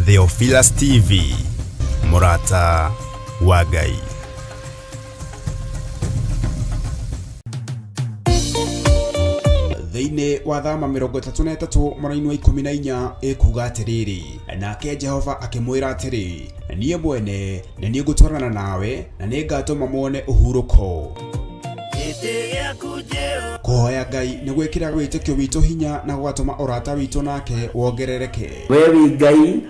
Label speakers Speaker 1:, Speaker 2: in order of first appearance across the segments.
Speaker 1: Theophilus TV, mũrata wa Ngai. Thĩinĩ wa Thama 33 mũraini wa 14 ĩkuga atĩrĩrĩ, nake Jehova akĩmwĩra atĩrĩ, niĩ mwene nĩ niĩ ngũtwarana nawe na nĩ ngatũma muone ũhurũko. Kũhoya Ngai nĩ gwĩkĩraga wĩtĩkio witũ hinya na gũgatũma ũrata witũ nake wongerereke.
Speaker 2: We wĩ Ngai,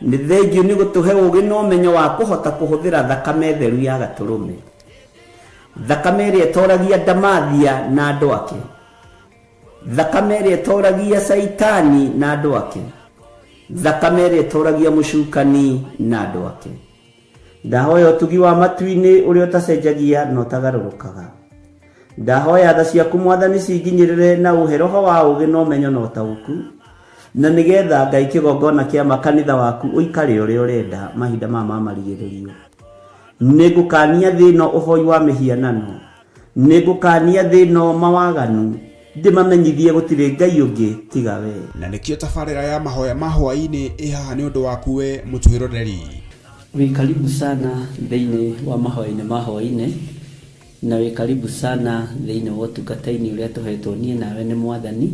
Speaker 2: nĩ thengiũ nĩ gũtũhe ũũgĩ na ũmenyo wa kũhota kũhũthĩra thakame theru ya Gatũrũme, thakame ĩrĩa ĩtoragia ndamathia na andũ ake, thakame ĩrĩa ĩtoragia Caitani na andũ ake, thakame ĩrĩa ĩtoragia mũcukani na andũ ake. Ndahoya ũtugi wa matu-inĩ ũrĩa ũtacenjagia na ũtagarũrũkaga. Ndahoya tha ciaku Mwathani cinginyĩrĩre na ũhe roho wa ũũgĩ na ũmenyo na ũtaũku, na nĩgetha Ngai kĩgongona kĩa ma kanitha waku ũikare ũrĩa ũrenda mahinda maya ma marigĩrĩrio. Nĩngũkania thĩ ĩno ũhoi wa mĩhianano, nĩngũkania thĩ ĩno mawaganu, ndĩmamenyithie gũtirĩ Ngai ũngĩ tiga we.
Speaker 1: Na nĩkĩo tabarĩra ya mahoya ma hwaĩ-inĩ ĩ haha nĩ ũndũ waku we mũtwĩroreri.
Speaker 2: Wĩ karibu sana thĩinĩ wa mahoya-inĩ ma hwaĩ-inĩ, na wĩ karibu sana thĩinĩ wa ũtungata-inĩ ũrĩa tũhetwo niĩ nawe nĩ Mwathani,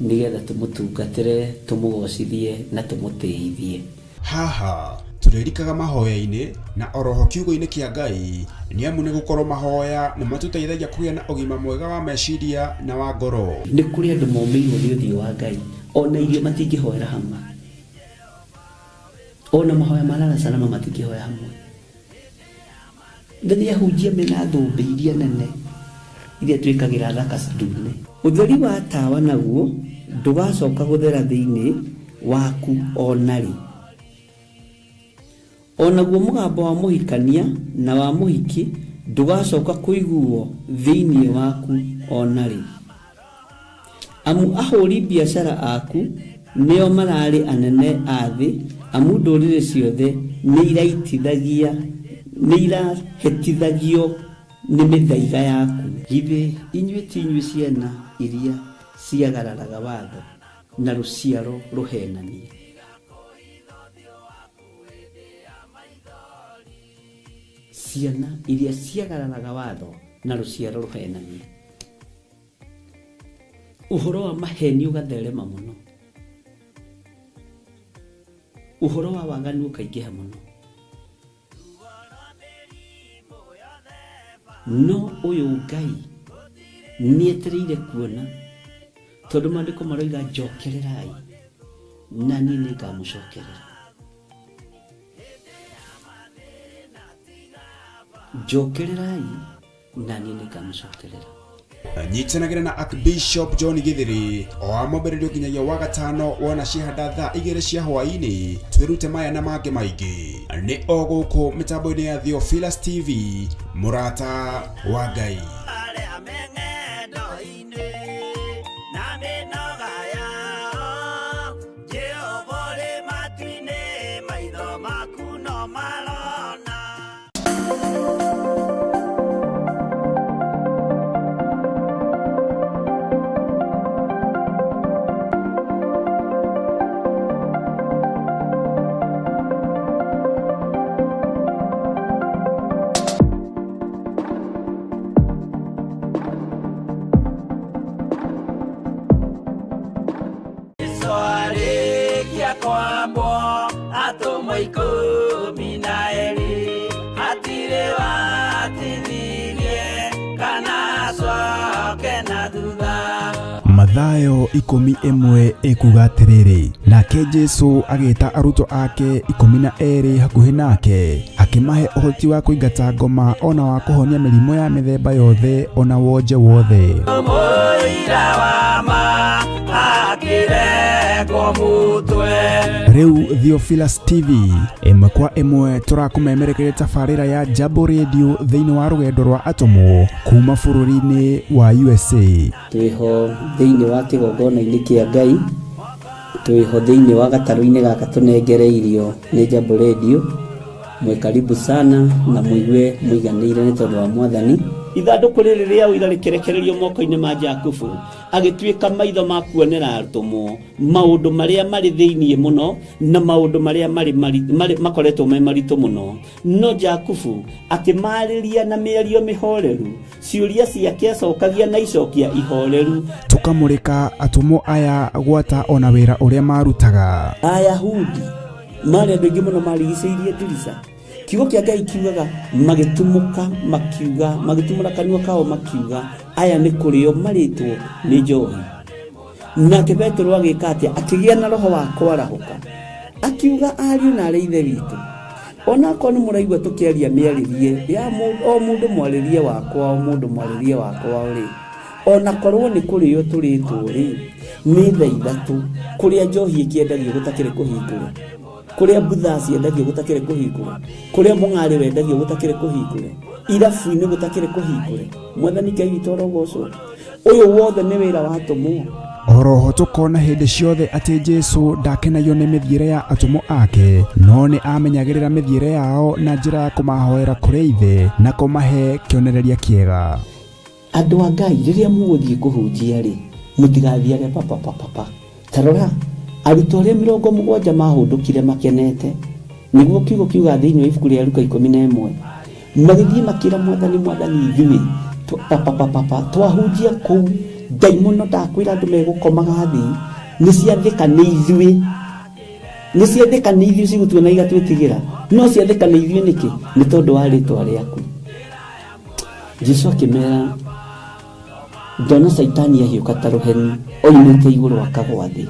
Speaker 2: nĩgetha tũmũtungatĩre, tũmũgocithie na tũmũtĩithie.
Speaker 1: Haha tũrĩrikaga mahoya-inĩ na oroho kiugo-inĩ kĩa Ngai, nĩamu nĩ gũkorwo mahoya nĩ matũteithagia kũgĩa na ũgima mwega wa meciria na wa ngoro.
Speaker 2: Nĩ kũrĩ andũ momĩirwo nĩ ũthiũ wa Ngai, ona irio matingĩhoera hamwe, ona mahoya ma lala salama matingĩhoya hamwe. Na nĩ ahunjia mena thũmbĩ iria nene iria twĩkagĩra thaka ndune. Ũtheri wa tawa naguo ndũgacoka gũthera thĩinĩ waku o na rĩ. O naguo mũgambo wa mũhikania na wa mũhiki ndũgacoka kũiguwo thĩinĩ waku o na rĩ. Amu ahũri biacara aku nĩo mararĩ anene a thĩ, amu ndũrĩrĩ ciothe nĩiraitithagia, nĩirahĩtithagio nĩ mĩthaiga yaku. Githĩ inyuĩ ti inyuĩ ciana iria ciagararaga watho, na rũciaro rũheenania? Ciana iria ciagararaga watho, na rũciaro rũheenania. Ũhoro wa maheni ũgatherema mũno, ũhoro wa waganu ũkaingĩha mũno. No ũyũ Ngai nĩetereire kuona, tondũ maandĩko maroiga njokererai na niĩ nĩngamũcokerera. Njokererai na niĩ nĩngamũcokerera.
Speaker 1: Nyitanagĩra na Archbishop John Githiri o wa mwambĩrĩrio nginyagia wa gatano wona ciahanda thaa 2 cia hwaĩ-inĩ, twĩrute maya na mangĩ maingĩ nĩ o gũkũ mĩtambo-inĩ ya Theophilus TV, mũrata wa Ngai.
Speaker 3: Arĩa me ng'endo-inĩ na mĩnoga yao, Jehova ũrĩ matu-inĩ, maitho maku no marona. Jesu arĩkia kwambwo atũmwo 12 hatirĩ watithirie kana acoke na thutha.
Speaker 1: Mathayo 11 ĩkuga atĩrĩrĩ, nake Jesu agĩta arutwo ake 12 hakuhĩ nake, akĩmahe ũhoti wa kũingata ngoma ona wa kũhonia mĩrimũ ya mĩthemba yothe ona wonje wothe.
Speaker 3: Mũira wa ma akĩrengwo mũtwe.
Speaker 1: Rĩu Theophilus TV ĩmwe kwa ĩmwe tũrakũmemerekeria tabarĩra ya Jambo Radio thĩinĩ wa rũgendo rwa atũmwo kuma bũrũri-inĩ wa USA.
Speaker 2: Twĩho thĩinĩ wa kĩgongona-inĩ kĩa Ngai, twĩho thĩinĩ wa gatarũ-inĩ gaka tũnengereirio nĩ Jambo Radio. Mwĩ karibu sana na mũigue mũiganĩire nĩ tondũ wa Mwathani. Ithandũkũ rĩrĩ rĩa ũira rĩkĩrekererio moko-inĩ ma Jakubu, agĩtuĩka maitho ma kuonera atũmwo maũndũ marĩa marĩ thĩinĩ mũno na maũndũ marĩa marĩ makoretwo me maritũ mũno. No Jakubu akĩmarĩria na mĩario mĩhoreru, ciũria ciake acokagia na icokia ihoreru.
Speaker 1: Tũkamũrĩka atũmwo aya gwata ona wĩra ũrĩa marutaga.
Speaker 2: Ayahudi marĩ andũ aingĩ mũno marigicĩirie ndirica. Kiugo kĩa Ngai kiugaga magĩtumũka makiuga, magĩtumũra kanua kao makiuga, aya nĩ kũrĩo marĩtwo nĩ njohi. Nake Petero agĩka atĩa? Akĩgĩa na roho wa kwarahũka, akiuga ariũ na arĩ ithe witũ, onakorwo nĩ mũraigua tũkĩaria mĩarĩrie ya o mũndũ mwarĩrie wakwa, o mũndũ mwarĩrie wakwa rĩ, onakorwo nĩ kũrĩo tũrĩtwo rĩ, nĩ thaa ithatũ kũrĩa njohi ĩkĩendagio gũtakĩrĩ kũhingũre, kũrĩa mbutha ciendagio gũtakĩrĩ kũhingũre, kũrĩa mũng'arĩ wendagio gũtakĩrĩ kũhingũre, irabu-inĩ gũtakĩrĩ kũhingũre. Mwathani Ngai witũ arogocwo. Ũyũ wothe nĩ wĩra wa atũmwo.
Speaker 1: Oroho tũkona hĩndĩ ciothe atĩ Jesu ndakenagio nĩ mĩthiĩre ya atũmwo ake, no nĩ amenyagĩrĩra mĩthiĩre yao na njĩra ya kũmahoera kũrĩ ithe na kũmahe kĩonereria kĩega.
Speaker 2: Andũ a Ngai, rĩrĩa mũgũthiĩ kũhunjia rĩ, mũtigathiage papapapapa. Ta rora, arutwo arĩa 70 mahũndũkire makenete, nĩguo kiugo kiuga thĩinĩ wa ibuku rĩa Luka 11, magĩthiĩ makĩra Mwathani, Mwathani, ithuĩ papapapapa twahunjia kũu ndaimono ndakwĩra andũ megũkomaga thĩ, nĩ ciathĩka nĩ ithuĩ, nĩ ciathĩka nĩ ithuĩ cigũtuona igatwĩtigĩra, no ciathĩka nĩ ithuĩ nĩkĩ? Nĩ tondũ wa rĩtwa rĩaku. Jesu akĩmera, ndona Caitani ahiũka ta rũheni oimĩte igũrũ akagwa thĩ.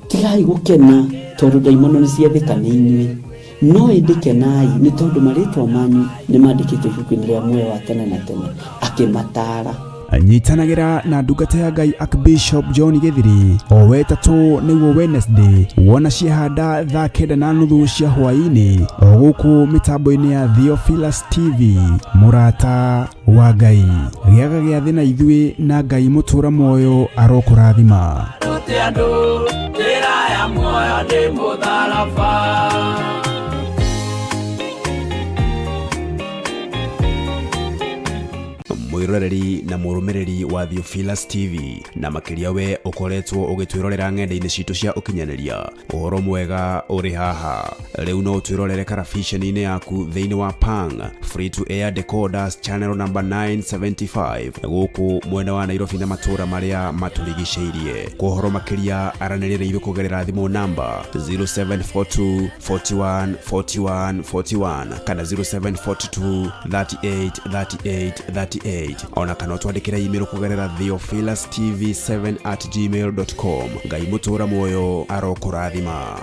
Speaker 2: Tigai gũkena tondũ ndaimono nĩ ciathĩka nĩ inyuĩ, no ĩndĩ kenai nĩ tondũ marĩtwa manyu nĩ mandĩkĩtwo ibuku-inĩ rĩa muoyo wa tene na tene. Akĩmataara.
Speaker 1: Nyitanagĩra na ndungata ya Ngai Archbishop John Gĩthiri o wetatũ nĩguo Wednesday, wona ciehanda thaa 9:30 cia hwaĩ-inĩ o gũkũ mĩtambo-inĩ ya Theophilus TV. Mũrata wa Ngai, gĩaga gĩathĩ na ithuĩ, na Ngai mũtũra muoyo arokũrathima.
Speaker 3: Rute andũ njĩra ya muoyo nĩ mũtharaba.
Speaker 1: Mwĩroreri na mũrũmĩrĩri wa Theophilus TV, na makĩria we ũkoretwo ũgĩtwĩrorera ng'enda-inĩ citũ cia ũkinyanĩria, ũhoro mwega ũrĩ haha. Rĩu no ũtwĩrorere karabiceni-inĩ yaku thĩinĩ wa Pang Free to Air Decoders channel number 975 gũkũ mwena wa Nairobi na matũũra marĩa matũrigicĩirie. Kwa ũhoro makĩria aranĩria na ithuĩ kũgerera thimũ namba 0742 41 41 41 kana 0742 38 38 38, ona kana ũtwandĩkĩre email kũgerera theophilustv7@gmail.com. Ngai mũtũra muoyo arokũrathima.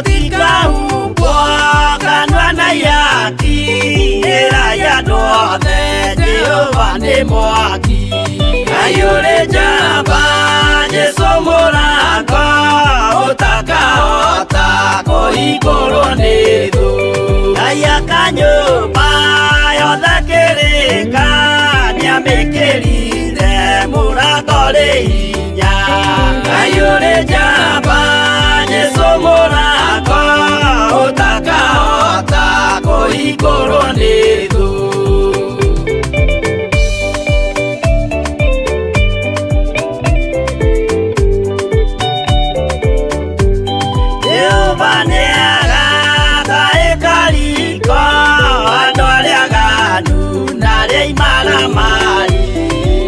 Speaker 3: Mũtikahumbwo kanua na ihaki, ĩrai andũ othe Jehova nĩ mwaki. Ngai ũrĩ njamba, Jesũ mũrango, ũtakahota kũhingũrwo nĩ thũ. Ngai aka nyũmba yothe kĩrĩka, nĩamĩkĩrire mũrango rĩ hinya. Ngai ũrĩ njamba, Jesũ mũrango, ũtakahota kũhingũrwo nĩ thũ. Jehova nĩagaka ĩkariko, andũ arĩa aganu na arĩa imaramari.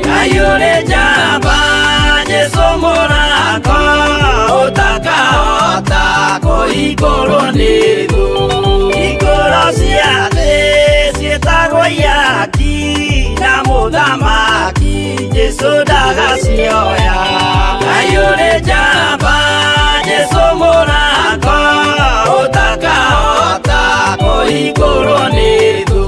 Speaker 3: Ngai ũrĩ njamba, Jesũ mũrango, ũtakahota kũhingũrwo nĩ thũ. Hingũro cia thĩ ciĩtagwo ihaki, na mũthamaki Jesũ ndagacioya. Ngai ũrĩ njamba, Jesũ mũrango, ũtakahota kũhingũrwo nĩ thũ.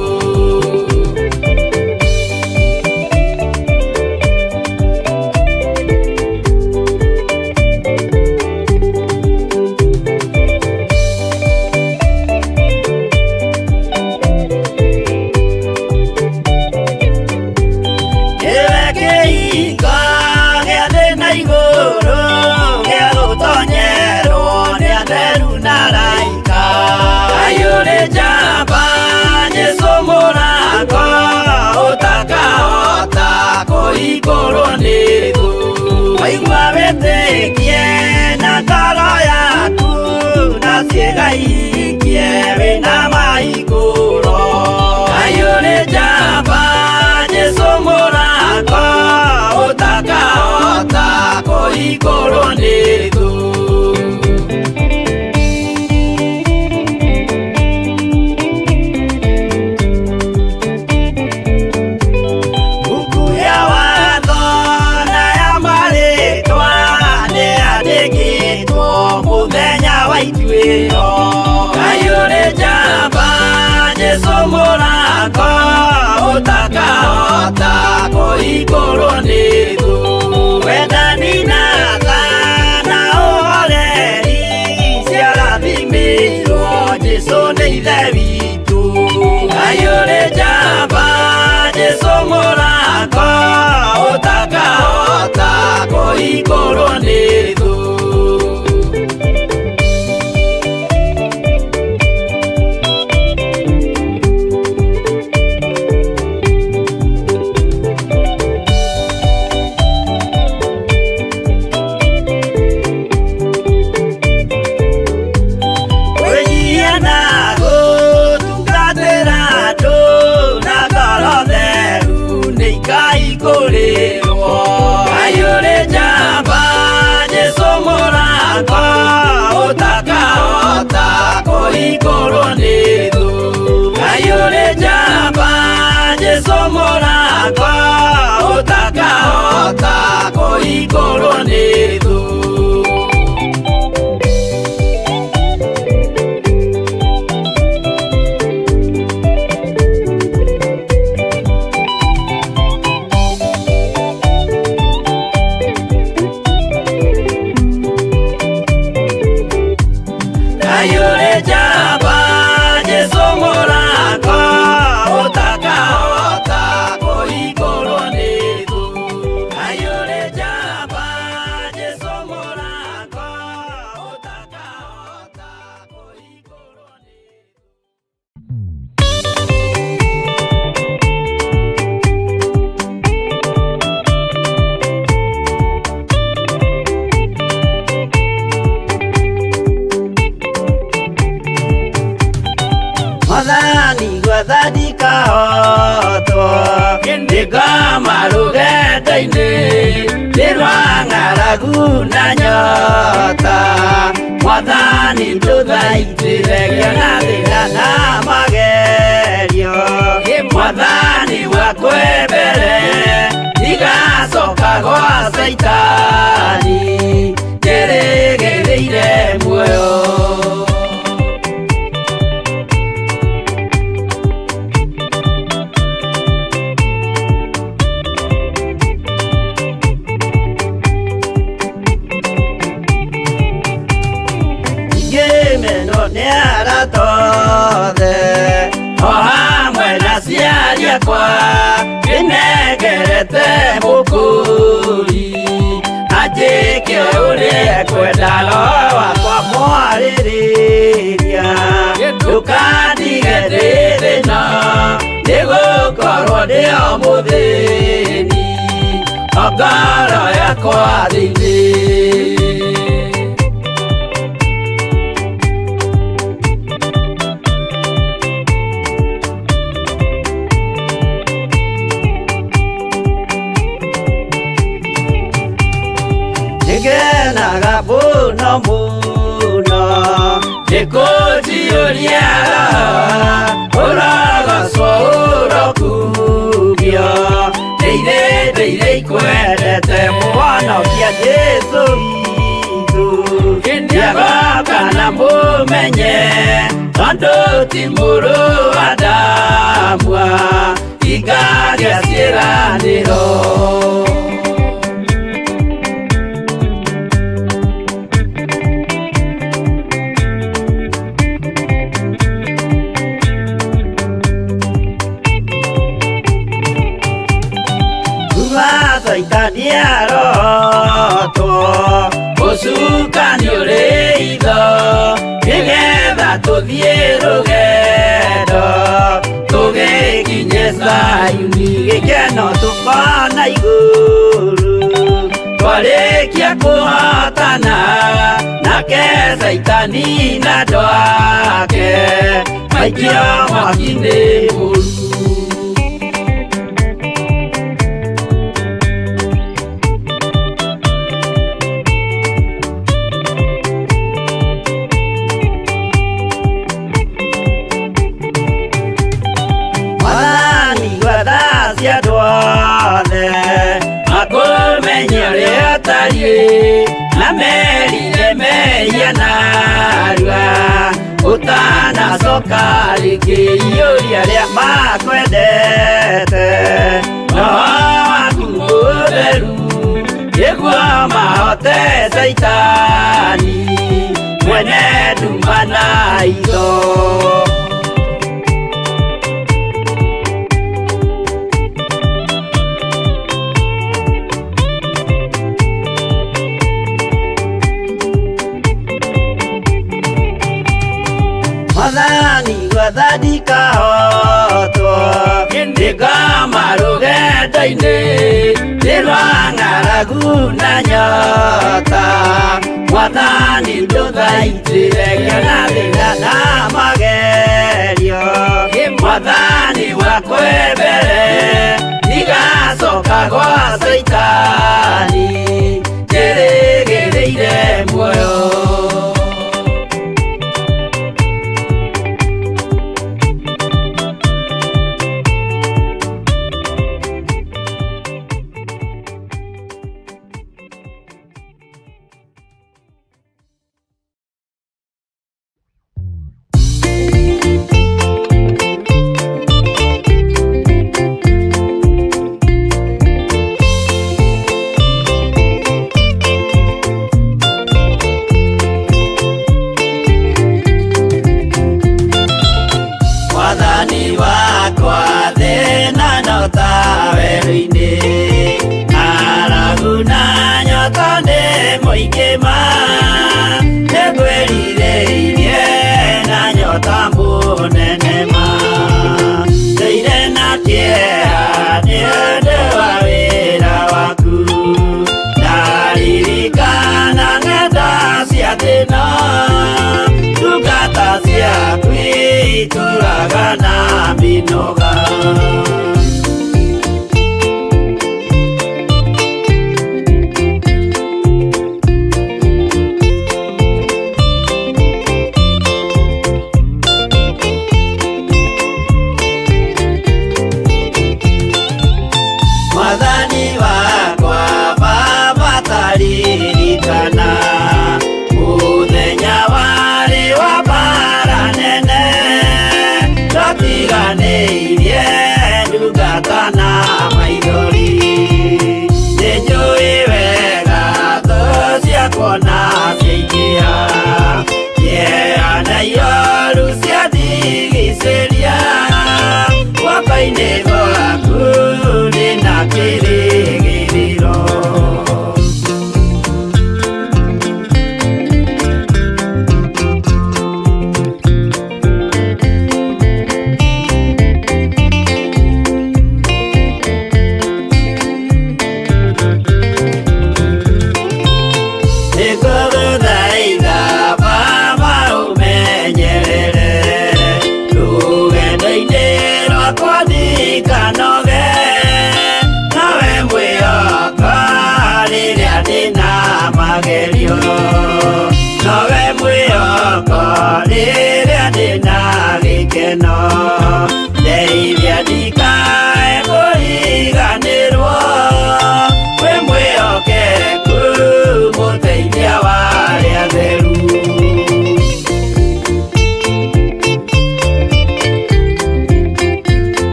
Speaker 3: Nĩwe kĩhingo gĩa thĩ na igũrũ, gĩa gũtonyerwo nĩ atheru na araika. Ngai ũrĩ njamba, Jesũ mũrango, ũtakahota kũhingũrwo nĩ thũ. Waigua wĩtĩkie na ngoro yaku, na ciĩga ihingie wĩna mahingũro. Ngai ũrĩ njamba, Jesũ mũrango, ũtakahota kũhingũrwo nĩ thũ. Mbuku ya watho na ya marĩtwa nĩyandĩkĩtwo mũthenya wa ituĩro. Ngai ũrĩ njamba, Jesũ mũrango, ũtakahota kũhingũrwo nĩ thũ. Wendani na tha na ũhoreri ciarathimĩirwo Jesũ nĩ Ithe witũ. Ngai ũrĩ njamba, Jesũ mũrango, ũtakahota kũhingũrwo nĩ thũ. Kwĩnyihia na gũtungatĩra andũ na ngoro theru nĩ ikaihingũrĩrwo. Ngai ũrĩ njamba, Jesũ mũrango, ũtakahota kũhingũrwo nĩ thũ. Ngai ũrĩ njamba, Jesũ mũrango, ũtakahota kũhingũrwo nĩ thũ. Ngai ũrĩ njamba, Jesũ mũrango, ũtakahota kũhingũrwo nĩ thũ. Ngai ũrĩ njamba, Jesũ mũrango, ũtakahota kũhingũrwo nĩ thũ. Mwathani gwetha ndikahotwo, nĩngoma rũgendo-inĩ, nĩ rwa ng'aragu. ng'aragu na nyota Mwathani ndũthaitĩre ngĩona thĩna na magerio Mwathani wakwe mbere ndigacoka gwa Caitani njĩrĩgĩrĩire muoyo. Ngĩmenwo nĩ arata othe o hamwe na aciari akwa ndĩnengerete mũkũri anjĩke ũrĩa ekwenda roho wakwa mwarĩrĩria ndũkandige ndĩ thĩna nĩgũkorwo ndĩ o mũthĩni o ngoro yakwa thĩinĩ. Nĩngenaga mũno mũno nĩkũnjiyũria roho ũrogocwo ũrokumio ndĩire ndĩire ikwendete mũhonokia Jesũ witũ nĩagoka na mũmenye tondũ ti mũrũ wa Adamu ingagĩa ciĩranĩro. Caitani arotwo ũcukani ũrĩ itho nĩgetha tũthiĩ rũgendo tũgĩkinye Zayuni gĩkeno tũkona igũrũ twarĩkia kũhotana nake Caitani na andũ ake maikio mwaki-inĩ mũru. Mwathani gwatha cia andũ othe makũmenye ũrĩa ũtariĩ na merire mehia narua ũtanacoka rĩngĩ iyũria arĩa makwendete roho waku mũtheru nĩguo mahote Caitani mwene nduma na itho. Mwathani gwatha ndikahotwo ndĩkoma rũgendo-inĩ nĩ rwa ng'aragu na nyota Mwathani ndũthaitĩre ngĩona thĩna na magerio Mwathani wakwe mbere ndigacoka gwa Caitani njĩrĩgĩrĩire muoyo.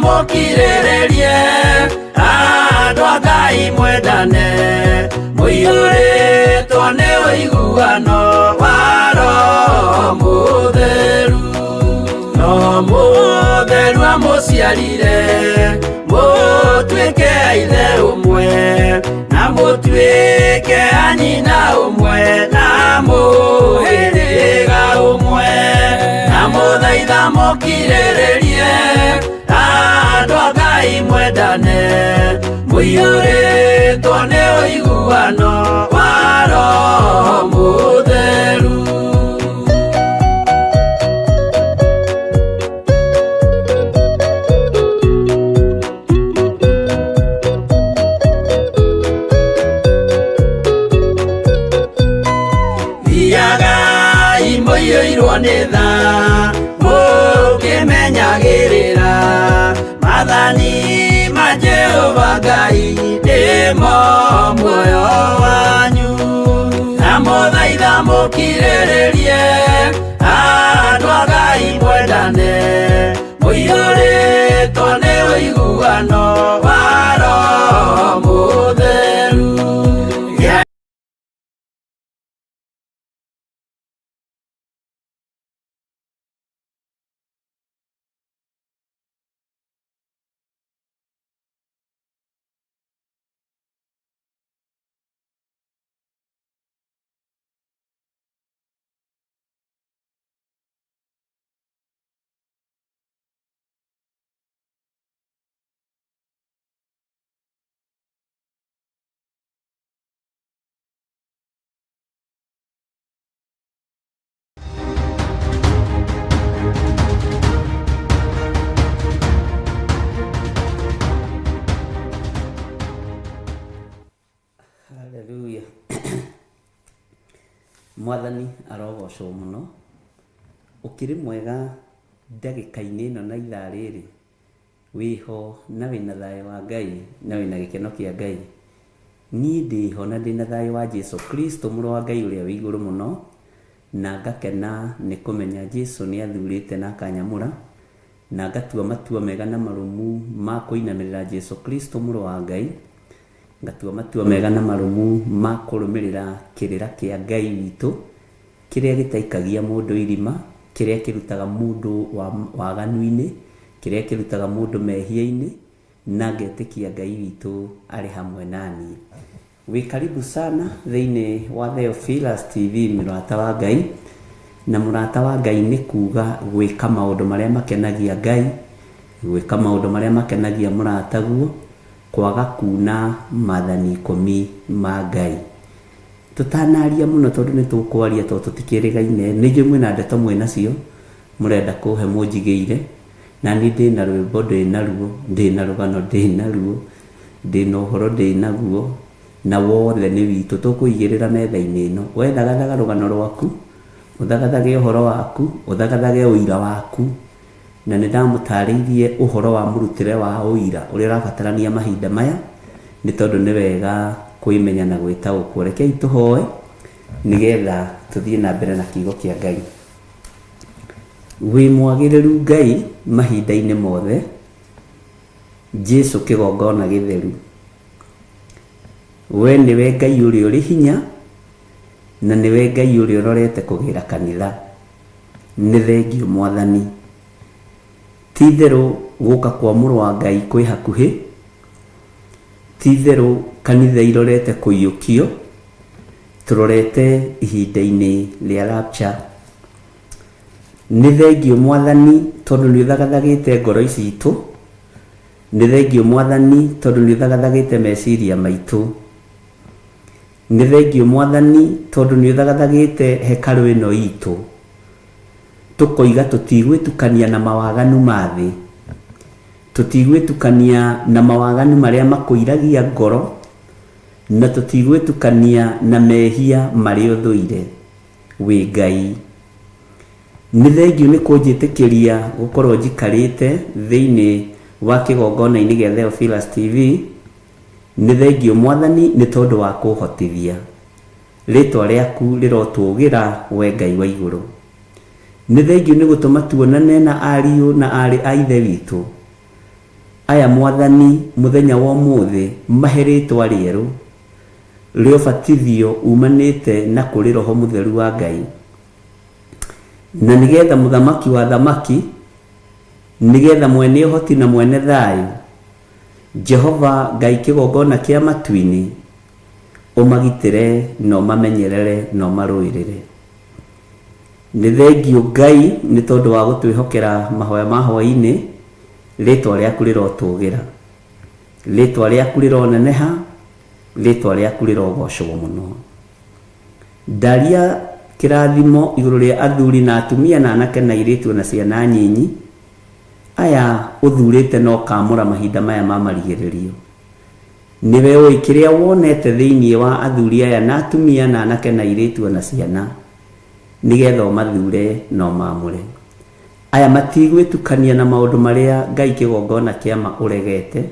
Speaker 3: Mũkirĩrĩrie, andũ a Ngai mwendane, mũiyũrĩtwo nĩ ũiguano wa Roho Mũtheru. Roho Mũtheru amũciarire, mũtuĩke a ithe ũmwe, na mũtuĩke a nyina ũmwe, na mũhĩrĩga ũmwe. Na mũthaitha mũkirĩrĩrie, andũ a Ngai mwendane, mũiyũrĩtwo nĩ ũiguano wa Roho Mũtheru. Thiagai mũiyũirwo nĩ tha, mũkĩmenyagĩrĩra maathani ma Jehova Ngai, nĩmo muoyo wanyu. Na mũthaitha mũkirĩrĩrie, andũ a Ngai mwendane, mũiyũrĩtwo nĩ ũiguano wa Roho Mũtheru.
Speaker 2: Haleluya. Mwathani arogocwo mũno. Ũkĩrĩ mwega ndagĩka-inĩ ĩno na ithaa rĩrĩ, wĩho na wĩna thayũ wa Ngai na wĩna gĩkeno kĩa Ngai. Niĩ ndĩho na ndĩna thayũ wa Jesu Kristo mũrũ wa Ngai ũrĩa wĩ igũrũ mũno, na ngakena nĩ kũmenya Jesu nĩ athurĩte na akanyamũra, na ngatua matua mega na marũmu ma kũinamĩrĩra Jesu Kristo mũrũ wa Ngai, ngatua matua mega na marũmu ma kũrũmĩrĩra kĩrĩra kĩa Ngai witũ, kĩrĩa gĩtaikagia mũndũ irima, kĩrĩa kĩrutaga mũndũ waganu-inĩ, kĩrĩa kĩrutaga mũndũ mehia-inĩ, na ngetĩkia Ngai witũ arĩ hamwe na niĩ. Wĩ karibu sana thĩinĩ wa Theophilus TV, mũrata wa Ngai. Na mũrata wa Ngai nĩ kuga gwĩka maũndũ marĩa makenagia Ngai, gwĩka maũndũ marĩa makenagia mũrataguo, kwaga kuna maathani ikũmi ma Ngai. Tũtanaria mũno, tondũ nĩ tũkwaria, tondũ tũtikĩrĩgaine, nĩ njũĩ mwĩna ndeto mwĩ nacio mũrenda kũhe mũnjigĩire, na niĩ ndĩna rwĩmbo ndĩnaruo, ndĩna rũgano ndĩnaruo, ndĩna ũhoro ndĩnaguo, na wothe nĩ witũ tũkũigĩrĩra metha-inĩ ĩno. We thagathaga rũgano rwaku, ũthagathage ũhoro waku, ũthagathage ũira waku. Na nĩ ndamũtarĩirie ũhoro wa mũrutĩre wa ũira ũrĩa ũrabatarania mahinda maya, nĩ tondũ nĩ wega kwĩmenya na gwĩtaũkwo. Rekei tũhoe nĩgetha tũthiĩ na mbere na kiugo kĩa Ngai. Wĩ mwagĩrĩru Ngai mahinda-inĩ mothe, Jesu kĩgongona gĩtheru. We nĩwe Ngai ũrĩa ũrĩ hinya, na nĩwe Ngai ũrĩa ũrorete kũgĩra kanitha. Nĩ thengiũ Mwathani. Ti-itherũ gũka kwa Mũrũ wa Ngai kwĩ hakuhĩ. Ti-itherũ kanitha irorete kũiyũkio. Tũrorete ihinda-inĩ rĩa rapture. Nĩ thengiũ Mwathani tondũ nĩ ũthagathagĩte ngoro citũ. Nĩ thengiũ Mwathani tondũ nĩ ũthagathagĩte meciria maitũ. Nĩ thengiũ Mwathani tondũ nĩ ũthagathagĩte hekarũ ĩno itũ. Tũkoiga tũtigwĩtukania na mawaganu ma thĩ. Tũtigwĩtukania na mawaganu marĩa makũiragia ngoro, na tũtigwĩtukania na mehia marĩa ũthũire. Wĩ Ngai. Nĩ thengiũ nĩ kũnjĩtĩkĩria gũkorwo njikarĩte thĩinĩ wa kĩgongona-inĩ gĩa Theophilus TV. Nĩ thengiũ Mwathani nĩ tondũ wa kũhotithia. Rĩtwa rĩaku rĩrotũũgĩra, wee Ngai wa igũrũ. Nĩ thengiũ nĩ gũtũma tuonane na ariũ na aarĩ a Ithe witũ. Aya Mwathani mũthenya wa ũmũthĩ mahe rĩtwa rĩerũ rĩa ũbatithio umanĩte na kũrĩ Roho Mũtheru wa Ngai, na nĩgetha Mũthamaki wa athamaki, nĩgetha mwene ũhoti na mwene thayũ, Jehova Ngai kĩgongona kĩa matu-inĩ, ũmagitĩre na ũmamenyerere na ũmarũĩrĩre. Nĩ thengiũ Ngai nĩ tondũ wa gũtwĩhokera mahoya ma hwaĩ-inĩ, rĩtwa rĩaku rĩrotũgĩra, rĩtwa rĩaku rĩroneneha, rĩtwa rĩaku rĩrogocwo mũno. Ndaria kĩrathimo igũrũ rĩa athuri na atumia na anake na airĩtu na ciana nyinyi, aya ũthurĩte na ũkaamũra mahinda maya ma marigĩrĩrio. Nĩwe ũĩ kĩrĩa wonete thĩinĩ wa athuri aya na atumia na anake na airĩtu o na ciana, nĩgetha ũmathure na ũmaamũre. Aya matigwĩtukania na maũndũ marĩa Ngai kĩgongona kĩa ma ũregete.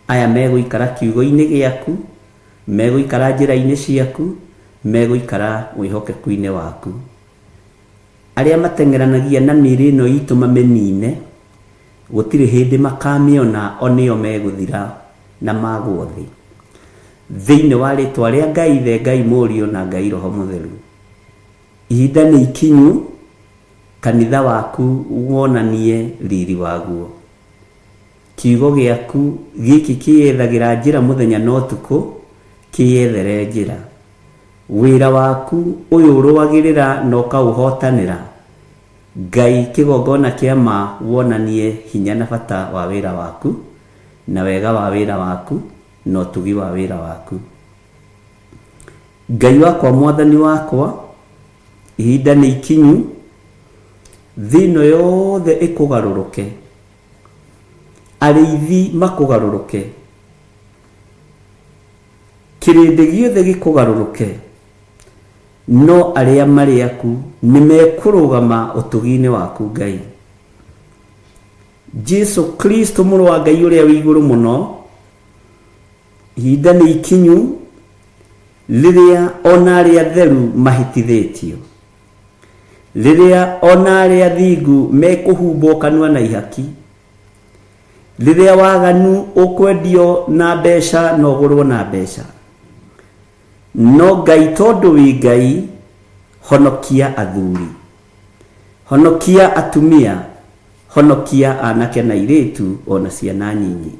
Speaker 2: Aya megũikara kiugo-inĩ gĩaku, megũikara njĩra-inĩ ciaku, megũikara wĩhokeku-inĩ waku. Arĩa mateng'eranagia na mĩĩrĩ ĩno itũ mamĩnine, gũtirĩ hĩndĩ makamĩona o nĩo megũthira na magwo thĩ. Thĩinĩ wa rĩtwa rĩa Ngai Ithe, Ngai Mũriũ na Ngai Roho Mũtheru. Ihinda nĩ ikinyu kanitha waku wonanie riri waguo. Kiugo gĩaku gĩkĩ kĩyethagĩra njĩra mũthenya na ũtukũ, kĩyethere njĩra. Wĩra waku ũyũ ũrũagĩrĩra na ũkaũhotanĩra, Ngai kĩgongona kĩa ma wonanie hinya na bata wa wĩra waku, na wega wa wĩra waku, na ũtugi wa wĩra waku. Ngai wakwa Mwathani wakwa, ihinda nĩ ikinyu, thĩ ĩno yothe ĩkũgarũrũke, arĩithi makũgarũrũke, kĩrĩndĩ gĩothe gĩkũgarũrũke, no arĩa marĩ aku nĩ mekũrũgama ũtugi-inĩ waku Ngai. Jesu Kristo mũrũ wa Ngai ũrĩa wĩ igũrũ mũno, ihinda nĩ ikinyu rĩrĩa ona arĩa atheru mahĩtithĩtio, rĩrĩa ona arĩa athingu mekũhumbwo kanua na ihaki, rĩrĩa waganu ũkwendio na mbeca na ũgũrwo na mbeca. No Ngai tondũ wĩ Ngai, honokia athuri, honokia atumia, honokia anake na airĩtu ona ciana nyinyi.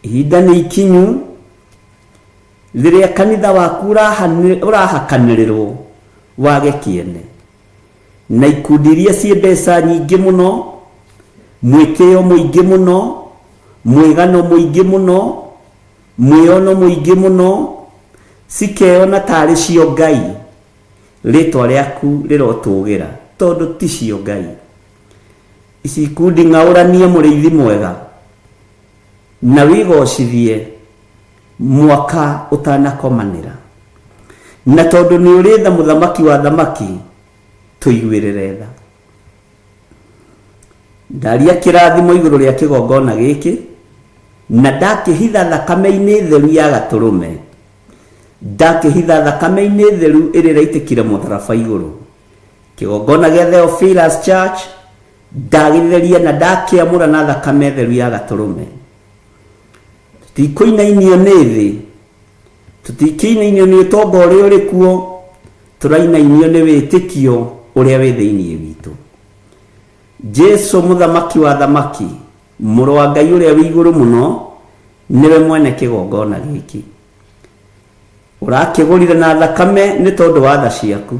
Speaker 2: Ihinda nĩ ikinyu rĩrĩa kanitha waku ũrahakanĩrĩrwo wage kĩene na ikundi iria ciĩ mbeca nyingĩ mũno, mwĩtĩo mũingĩ mũno, mwĩgano mũingĩ mũno, mwĩono mũingĩ mũno, cikeyona tarĩ cio Ngai. Rĩtwa rĩaku rĩrotũgĩra tondũ ti cio Ngai. Ici ikundi ng'aũranie mũrĩithi mwega na wĩgocithie mwaka ũtanakomanĩra. Na tondũ nĩ ũrĩ tha mũthamaki wa thamaki, tũiguĩrĩre tha. Ndaria kĩrathimo igũrũ rĩa kĩgongona gĩkĩ, na ndakĩhitha thakame-inĩ theru ya gatũrũme, ndakĩhitha thakame-inĩ theru ĩrĩa ĩraitĩkire mũtharaba igũrũ. Kĩgongona gĩa Theophilus Church ndagĩtheria na ndakĩamũra na thakame theru ya gatũrũme. Tũtikũinainio nĩ thĩ, tũtikĩinainio nĩ ũtonga ũrĩa ũrĩ kuo, tũrainainio nĩ wĩtĩkio ũrĩa wĩ thĩinĩ witũ. Jesu mũthamaki wa thamaki, mũrũ wa Ngai ũrĩa wĩ igũrũ mũno, nĩwe mwene kĩgongona gĩkĩ. Ũrakĩgũrire na thakame nĩ tondũ wa tha ciaku.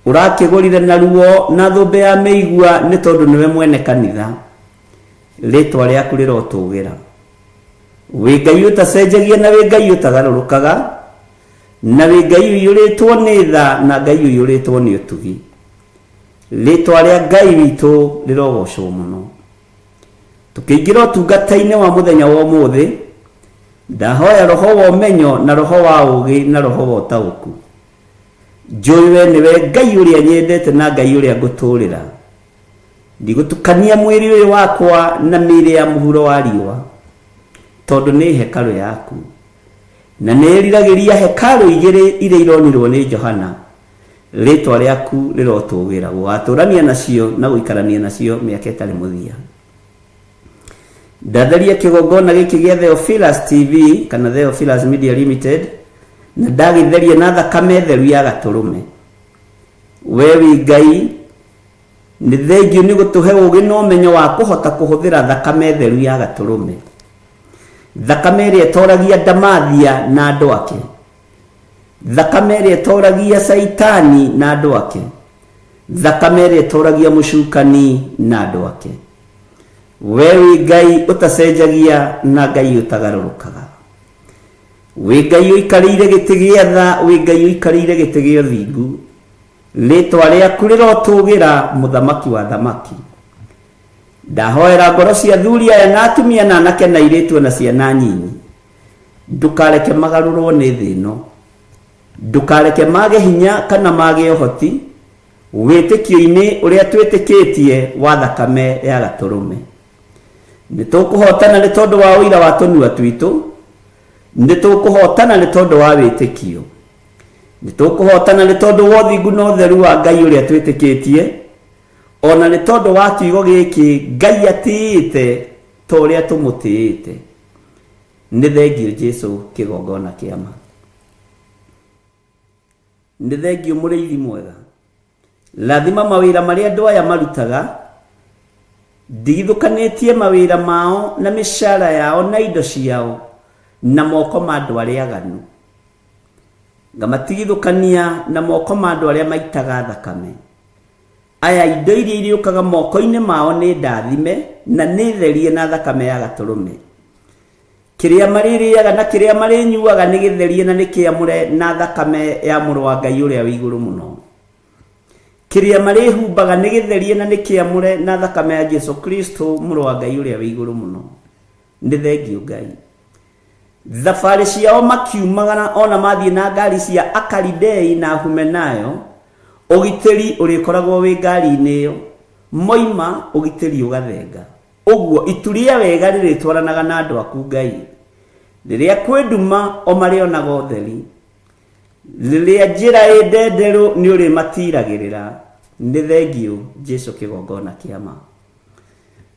Speaker 2: Ũrakĩgũrire na ruo na thũmbĩ ya mĩigua nĩ tondũ nĩwe mwene kanitha. Rĩtwa rĩaku rĩrotũgĩra. Wĩ Ngai ũtacenjagia na wĩ Ngai ũtagarũrũkaga, na wĩ Ngai ũiyũrĩtwo nĩ tha na Ngai ũiyũrĩtwo nĩ ũtugi. Rĩtwa rĩa Ngai witũ rĩrogocwo mũno. Tũkĩingĩra ũtungata-inĩ wa mũthenya wa ũmũthĩ, ndahoya roho wa ũmenyo na roho wa ũũgĩ na roho wa ũtaũku. Njũĩ we nĩwe Ngai ũrĩa nyendete na Ngai ũrĩa ngũtũũrĩra. Ndigũtukania mwĩrĩ ũyũ wakwa na mĩĩrĩ ya mũhuro wa riũa, tondũ nĩ hekarũ yaku. Na nĩĩriragĩria hekarũ igĩrĩ iria ironirwo nĩ Johana, rĩtwa rĩaku rĩrotũgĩra, gũgatũrania nacio na gũikarania nacio mĩaka ĩtarĩ mũthia. Ndatheria kĩgongona gĩkĩ gĩa Theophilus TV kana Theophilus Media Limited na ndagĩtheria na thakame theru ya gatũrũme. We wĩ Ngai, nĩ thengiũ nĩ gũtũhe ũũgĩ na ũmenyo wa kũhota kũhũthĩra thakame theru ya gatũrũme. Thakame ĩrĩa ĩtoragia ndamathia na andũ ake. Thakame ĩrĩa ĩtoragia Caitani na andũ ake. Thakame ĩrĩa ĩtoragia mũcukani na andũ ake. We wĩ Ngai ũtacenjagia na Ngai ũtagarũrũkaga. Wĩ Ngai ũikarĩire gĩtĩ gĩa tha, wĩ Ngai ũikarĩire gĩtĩ gĩa ũthingu. Rĩtwa rĩaku rĩrotũgĩra, Mũthamaki wa athamaki. Ndahoera ngoro cia athuri aya na atumia na anake na airĩtu o na ciana nyinyi. Ndũkareke magarũrwo nĩ thĩ ĩno. Ndũkareke mage hinya kana mage ũhoti wĩtĩkio-inĩ ũrĩa twĩtĩkĩtie wa thakame ya Gatũrũme. Nĩ tũkũhotana nĩ tondũ wa ũira wa tũnua twitũ, nĩ tũkũhotana nĩ tondũ wa wĩtĩkio. Nĩ tũkũhotana nĩ tondũ wa ũthingu na ũtheru wa Ngai ũrĩa twĩtĩkĩtie, o na nĩ tondũ wa kiugo gĩkĩ Ngai atĩĩte ta ũrĩa tũmũtĩĩte. Nĩ thengiũ Jesu kĩgongona kĩa ma. Nĩ thengiũ mũrĩithi mwega. Rathima mawĩra marĩa andũ aya marutaga, ndigithũkanĩtie mawĩra mao na mĩcara yao na indo ciao na moko ma andũ arĩa aganu. Ngamatigithũkania na moko ma andũ arĩa maitaga thakame. Aya indo iria irĩũkaga moko-inĩ mao nĩ ndathime na nĩ therie na thakame ya Gatũrũme. Kĩrĩa marĩrĩaga na kĩrĩa marĩnyuaga nĩ gĩtherie na nĩ kĩamũre na thakame ya Mũrũ wa Ngai ũrĩa wĩ igũrũ mũno. Kĩrĩa marĩhumbaga nĩ gĩtherie na nĩ kĩamũre na thakame ya Jesu Kristo Mũrũ wa Ngai ũrĩa wĩ igũrũ mũno. Nĩ thengiũ Ngai. Thabarĩ ciao makiumagara o na mathiĩ na ngari cia Akalidei na Ahumenayo, ũgitĩri ũrĩkoragwo wĩ ngari-inĩ ĩyo. Moima, ũgitĩri ũgathenga. Ũguo, itu rĩa wega rĩrĩtwaranaga na andũ aku Ngai. Rĩrĩa kwĩ nduma, o marĩonaga ũtheri. Rĩrĩa njĩra ĩ ndenderũ, nĩ ũrĩmatiiragĩrĩra. Nĩ thengiũ, Jesu kĩgongona kĩa ma.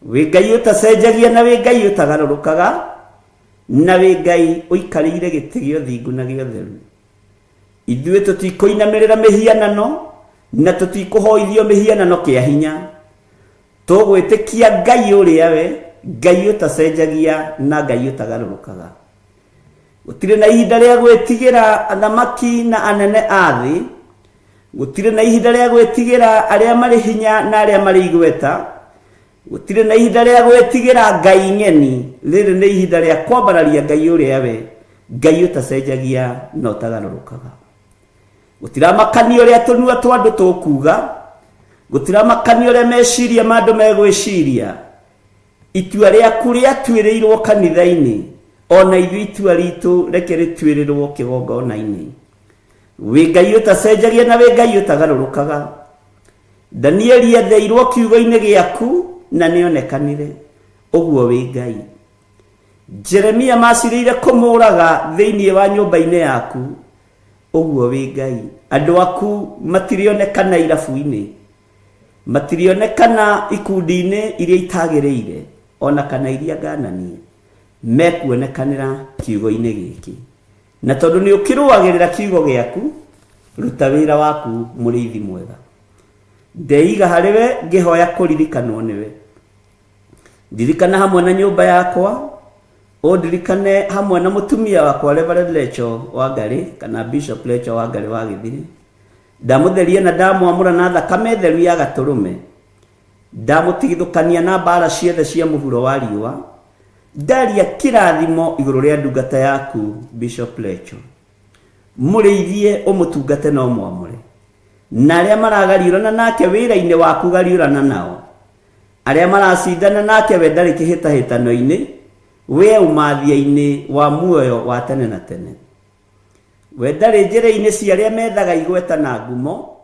Speaker 2: Wĩ Ngai ũtacenjagia na wĩ Ngai ũtagarũrũkaga, na wĩ Ngai ũikarĩire gĩtĩ gĩa ũthingu na gĩa ũtheru. Ithuĩ tũtikũinamĩrĩra mĩhianano na tũtikũhoithio mĩhianano kĩa hinya. Tũgwĩtĩkia Ngai ũrĩa we, Ngai ũtacenjagia na Ngai ũtagarũrũkaga. Gũtirĩ na ihinda rĩa gwĩtigĩra athamaki na anene a thĩ, gũtirĩ na ihinda rĩa gwĩtigĩra arĩa marĩ hinya na arĩa marĩ igweta, gũtirĩ na ihinda rĩa gwĩtigĩra ngai ng'eni. Rĩrĩ nĩ ihinda rĩa kwambararia Ngai ũrĩa we, Ngai ũtacenjagia na ũtagarũrũkaga. Gũtiramakania ũrĩa tũnua twa andũ tũkuuga, gũtiramakania ũrĩa meciria ma andũ megwĩciria. Itua rĩaku rĩatuĩrĩirwo kanitha-inĩ, o na ithuĩ itua ritũ reke rĩtuĩrĩrwo kĩgongona-inĩ. Wĩ Ngai ũtacenjagia na wĩ Ngai ũtagarũrũkaga. Danieli etheirwo kiugo-inĩ gĩaku na nĩonekanire. Ũguo wĩ Ngai. Jeremia macirĩire kũmũraga thĩinĩ wa nyũmba-inĩ yaku. Ũguo wĩ Ngai. Andũ aku matirĩonekana irabu-inĩ. Matirĩonekana ikundi-inĩ iria itagĩrĩire ona kana iria ngananie. Mekuonekanĩra kiugo-inĩ gĩkĩ. Na tondũ nĩ ũkĩrũagĩrĩra kiugo gĩaku, ruta wĩra waku mũrĩithi mwega. Ndeiga harĩ we ngĩhoya kũririkanwo nĩwe. Ndirikana hamwe na nyũmba yakwa, ũndirikane hamwe na mũtumia wakwa Reverend Lecho Wangari kana Bishop Lecho Wangari wa Gĩthiri. Ndamũtheria na ndamwamũra na thakame theru ya gatũrũme. Ndamũtigithũkania na mbaara ciothe cia mũhuro wa riũa. Ndaria kĩrathimo igũrũ rĩa ndungata yaku Bishop Lecho. Mũrĩithie ũmũtungate na ũmwamũre. Na arĩa maragariũrana nake wĩra-inĩ waku gariũrana nao. Arĩa maracindana nake we ndarĩ kĩhĩtahĩtano-inĩ, we e ũmathia-inĩ wa muoyo wa tene na tene. We ndarĩ njĩra-inĩ cia arĩa methaga igweta na ngumo,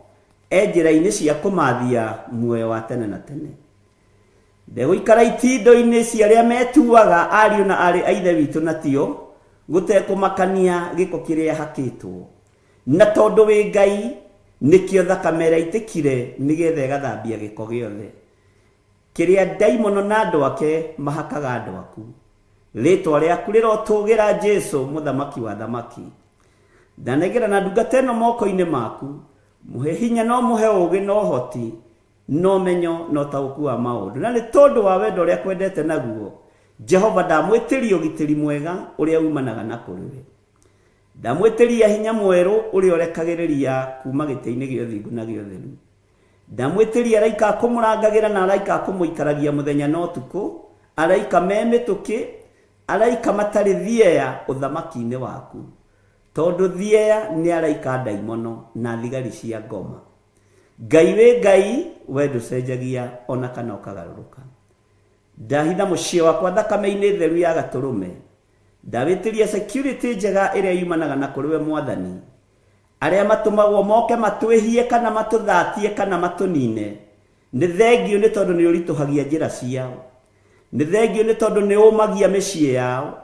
Speaker 2: e njĩra-inĩ cia kũmathia muoyo wa tene na tene. Ndegũikara itindo-inĩ cia arĩa metuaga ariũ na aarĩ a Ithe witũ na tio, gũtekũmakania gĩko kĩrĩa hakĩtwo. Na tondũ wĩ Ngai, nĩkĩo thakame ĩrĩa ĩitĩkire nĩgetha ĩgathambia gĩko gĩothe. Kĩrĩa ndaimono na andũ ake mahakaga andũ aku. Rĩtwa rĩaku rĩrotũgĩra Jesu mũthamaki wa thamaki. Ndanengera na ndungata ĩno moko-inĩ maku, mũhe hinya no mũhe ũũgĩ na ũhoti na ũmenyo na ũtaũku wa maũndũ. Na nĩ tondũ wa wendo ũrĩa kwendete naguo, Jehova ndamwĩtĩria ũgitĩri mwega ũrĩa umanaga na kũrĩ we. Ndamwĩtĩria hinya mwerũ ũrĩa ũrekagĩrĩria kuma gĩtĩ-inĩ gĩa ũthingu na gĩa ũtheru. Ndamwĩtĩria araika a kũmũrangagĩra na araika a kũmũikaragia mũthenya na ũtukũ, araika me mĩtũkĩ, araika matarĩ thieya ũthamaki-inĩ waku. Tondũ thieya nĩ araika ndaimono na thigari cia ngoma. Ngai wĩ Ngai, we ndũcenjagia ona kana ũkagarũrũka. Ndahitha mũciĩ wakwa thakame-inĩ theru ya gatũrũme. Ndawĩtĩria security njega ĩrĩa yumanaga na kũrĩ we Mwathani. Arĩa matũmagwo moke matwĩhie kana matũthatie kana matũnine, nĩ thengio nĩ tondũ nĩ ũritũhagia njĩra ciao. Nĩ thengio nĩ tondũ nĩ ũmagia mĩciĩ yao,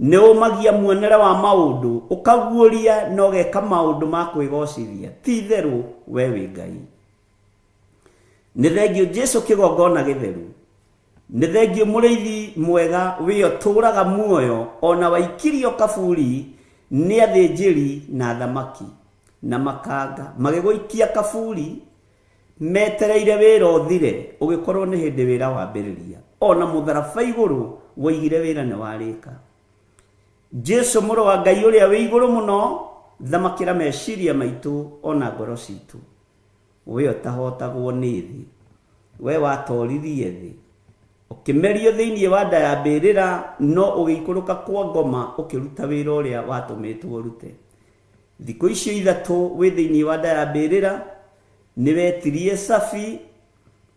Speaker 2: nĩ ũmagia muonere wa maũndũ, ũkaguũria na ũgeka maũndũ ma kwĩgocithia. Ti itherũ we wĩ Ngai. Nĩ thengio Jesu kĩgongona gĩtheru. Nĩ thengio mũrĩithi mwega wĩ ũtũũraga muoyo ona waikirio kaburi nĩ athĩnjĩri na athamaki na makanga magĩgũikia kaburi metereire wĩra ũthire ũgĩkorwo nĩ hĩndĩ wĩra wambĩrĩria ona mũtharaba igũrũ woigire wĩra nĩ warĩka. Jesu mũrũ wa Ngai ũrĩa wĩ igũrũ mũno, thamakĩra meciria maitũ ona ngoro citũ. We ũtahotagwo nĩ thĩ, we watoririe thĩ, ũkĩmerio thĩinĩ wa nda ya mbĩrĩra, no ũgĩikũrũka kwa ngoma ũkĩruta wĩra ũrĩa watũmĩtwo ũrute. Thikũ icio ithatũ wĩ thĩinĩ wa nda ya mbĩrĩra, nĩ wetirie cabi,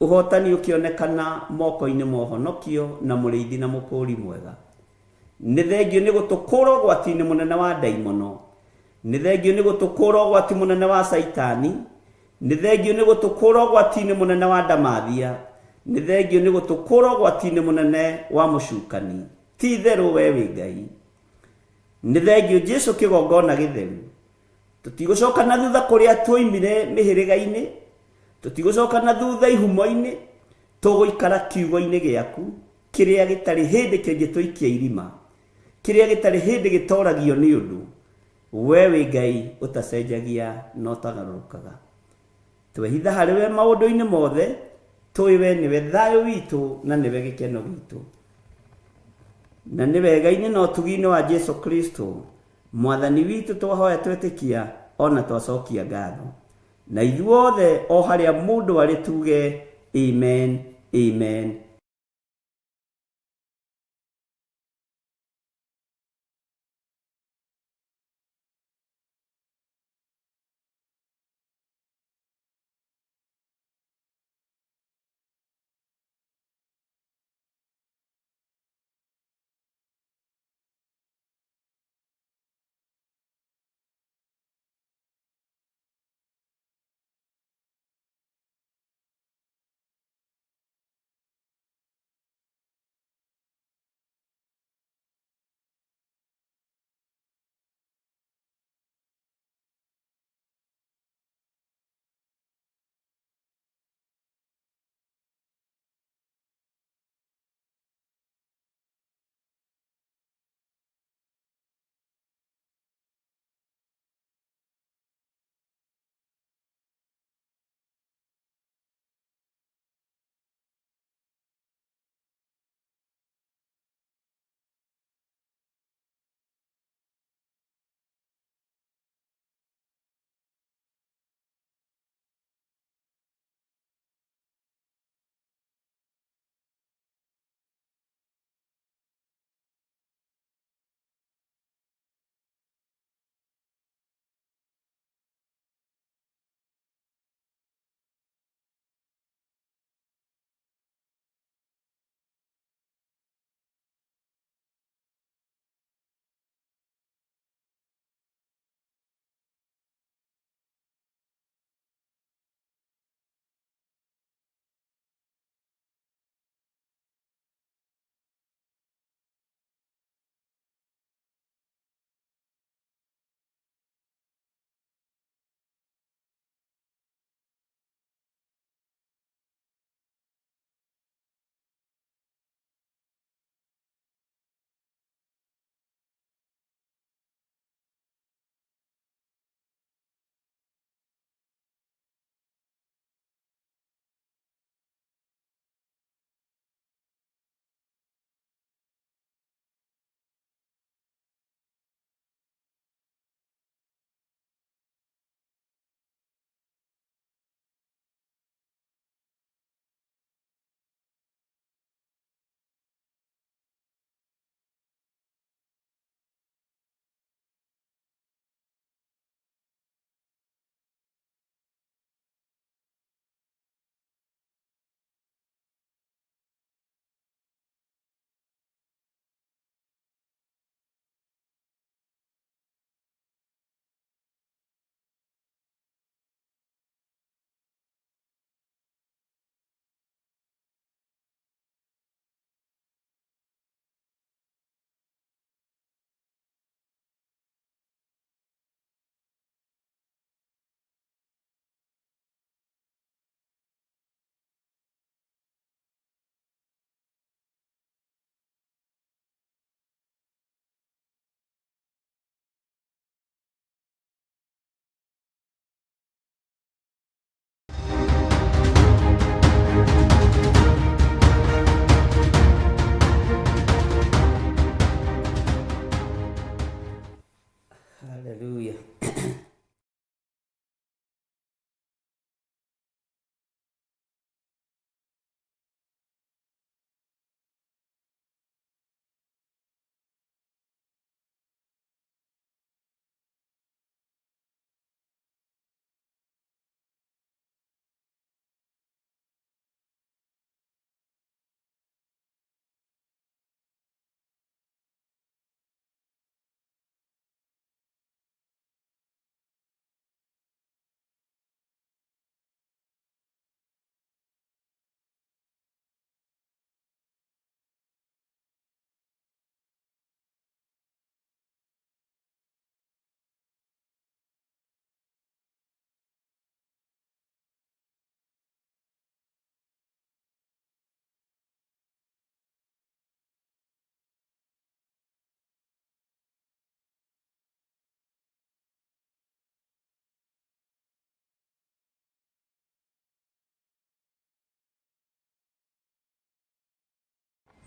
Speaker 2: ũhotani ũkĩonekana moko-inĩ ma ũhonokio na mũrĩithi na mũkũũri mwega. Nĩ thengio nĩ gũtũkũũra ũgwati-inĩ mũnene wa ndaimono. Nĩ thengio nĩ gũtũkũũra ũgwati mũnene wa Caitani. Nĩ thengio nĩ gũtũkũũra ũgwati-inĩ mũnene wa ndamathia. Nĩ thengio nĩ gũtũkũũra ũgwati-inĩ mũnene wa mũcukani. Ti itherũ we wĩ Ngai. Nĩ thengio Jesu kĩgongona gĩtheru. Tũtigũcoka na thutha kũrĩa tuoimire mĩhĩrĩga-inĩ, tũtigũcoka na thutha ihumo-inĩ, tũgũikara kiugo-inĩ gĩaku, kĩrĩa gĩtarĩ hĩndĩ kĩngĩtũikia irima, kĩrĩa gĩtarĩ hĩndĩ gĩtoragio nĩ ũndũ. We wĩ Ngai ũtacenjagia na ũtagarũrũkaga. Twehitha harĩ we maũndũ-inĩ mothe, tũĩ we nĩwe thayũ witũ na nĩwe gĩkeno gitũ. Na nĩ wega-inĩ na ũtugi-inĩ wa Jesu Kristo, Mwathani witũ twahoya twetĩkia ona twacokia ngatho. Na ithuothe o harĩa mũndũ arĩ tuge amen, amen.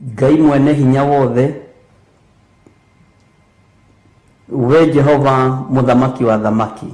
Speaker 2: Ngai mwene hinya wothe, we Jehova mũthamaki wa thamaki.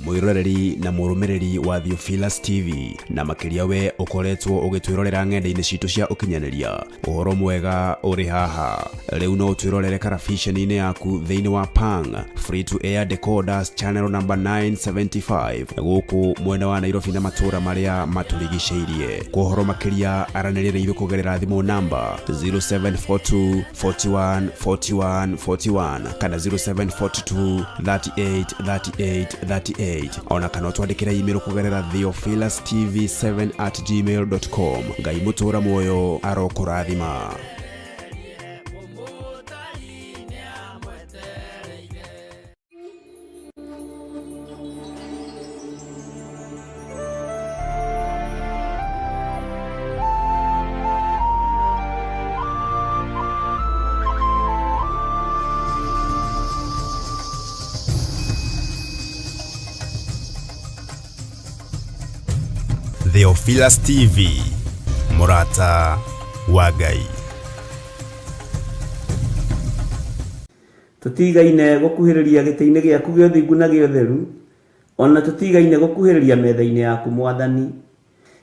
Speaker 1: Mwiroreri na mũrũmĩrĩri wa Theophilus TV, na makĩria we ũkoretwo ũgĩtwĩrorera ng'enda-inĩ citũ cia ũkinyanĩria, ũhoro mwega ũrĩ haha. Rĩu no ũtwĩrorere karabiceni-inĩ yaku thĩinĩ wa Pang Free to Air Decoders channel number 975 gũkũ mwena wa Nairobi na matũũra marĩa matũrigicĩirie. Kwa ũhoro makĩria aranĩria na ithuĩ kũgerera thimũ namba 0742 41 41 41 kana 0742 38 38 38, ona kana ũtwandĩkĩre email kũgerera theophilustv7@gmail.com. Ngai mũtũra muoyo arokũrathima. Theophilus TV, mũrata wa Ngai.
Speaker 2: Tũtigaine gũkuhĩrĩria gĩtĩ-inĩ gĩaku gĩa ũthingu na gĩa ũtheru, ona tũtigaine gũkuhĩrĩria metha-inĩ yaku Mwathani.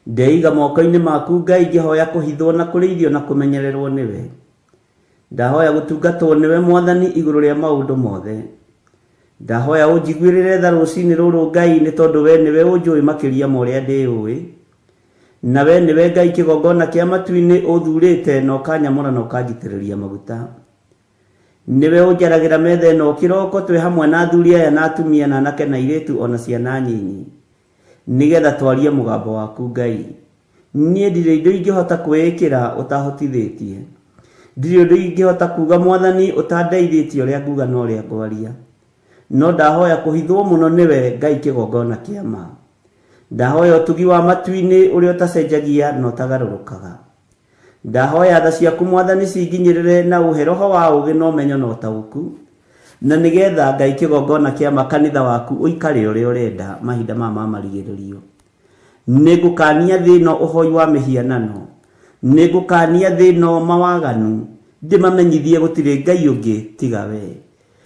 Speaker 2: Ndeiga moko-inĩ maku Ngai, ngĩhoya kũhithwo na kũrĩithio na kũmenyererwo nĩwe. Ndahoya gũtungatwo nĩwe Mwathani igũrũ rĩa maũndũ mothe. Ndahoya ũnjiguĩrĩre tha rũcinĩ rũrũ Ngai, nĩ tondũ we nĩwe ũnjũĩ makĩria ma ũrĩa ndĩũĩ. Na we nĩwe Ngai kĩgongona kĩa matu-inĩ ũthurĩte na ũkanyamũra na ũkanjitĩrĩria maguta. Nĩwe ũnjaragĩra metha ĩno kĩroko twĩ hamwe na athuri aya na atumia na anake na airĩtu ona ciana nyinyi, nĩgetha twarie mũgambo waku Ngai. Niĩ ndirĩ indo ingĩhota kwĩĩkĩra ũtahotithĩtie. Ndirĩ ũndũ ingĩhota kuga Mwathani ũtandeithĩtie ũrĩa nguga na ũrĩa ngwaria. No ndahoya kũhithwo mũno nĩwe Ngai kĩgongona kĩa ma. Ndahoya ũtugi wa matu-inĩ ũrĩa ũtacenjagia na ũtagarũrũkaga. Ndahoya tha ciaku Mwathani cinginyĩrĩre na ũhe roho wa ũũgĩ na ũmenyo na ũtaũku, na nĩgetha Ngai kĩgongona kĩa ma kanitha waku ũikare ũrĩa ũrenda mahinda maya ma marigĩrĩrio. Nĩngũkania thĩ ĩno ũhoi wa mĩhianano, nĩngũkania thĩ ĩno mawaganu, ndĩmamenyithie gũtirĩ Ngai ũngĩ tiga we.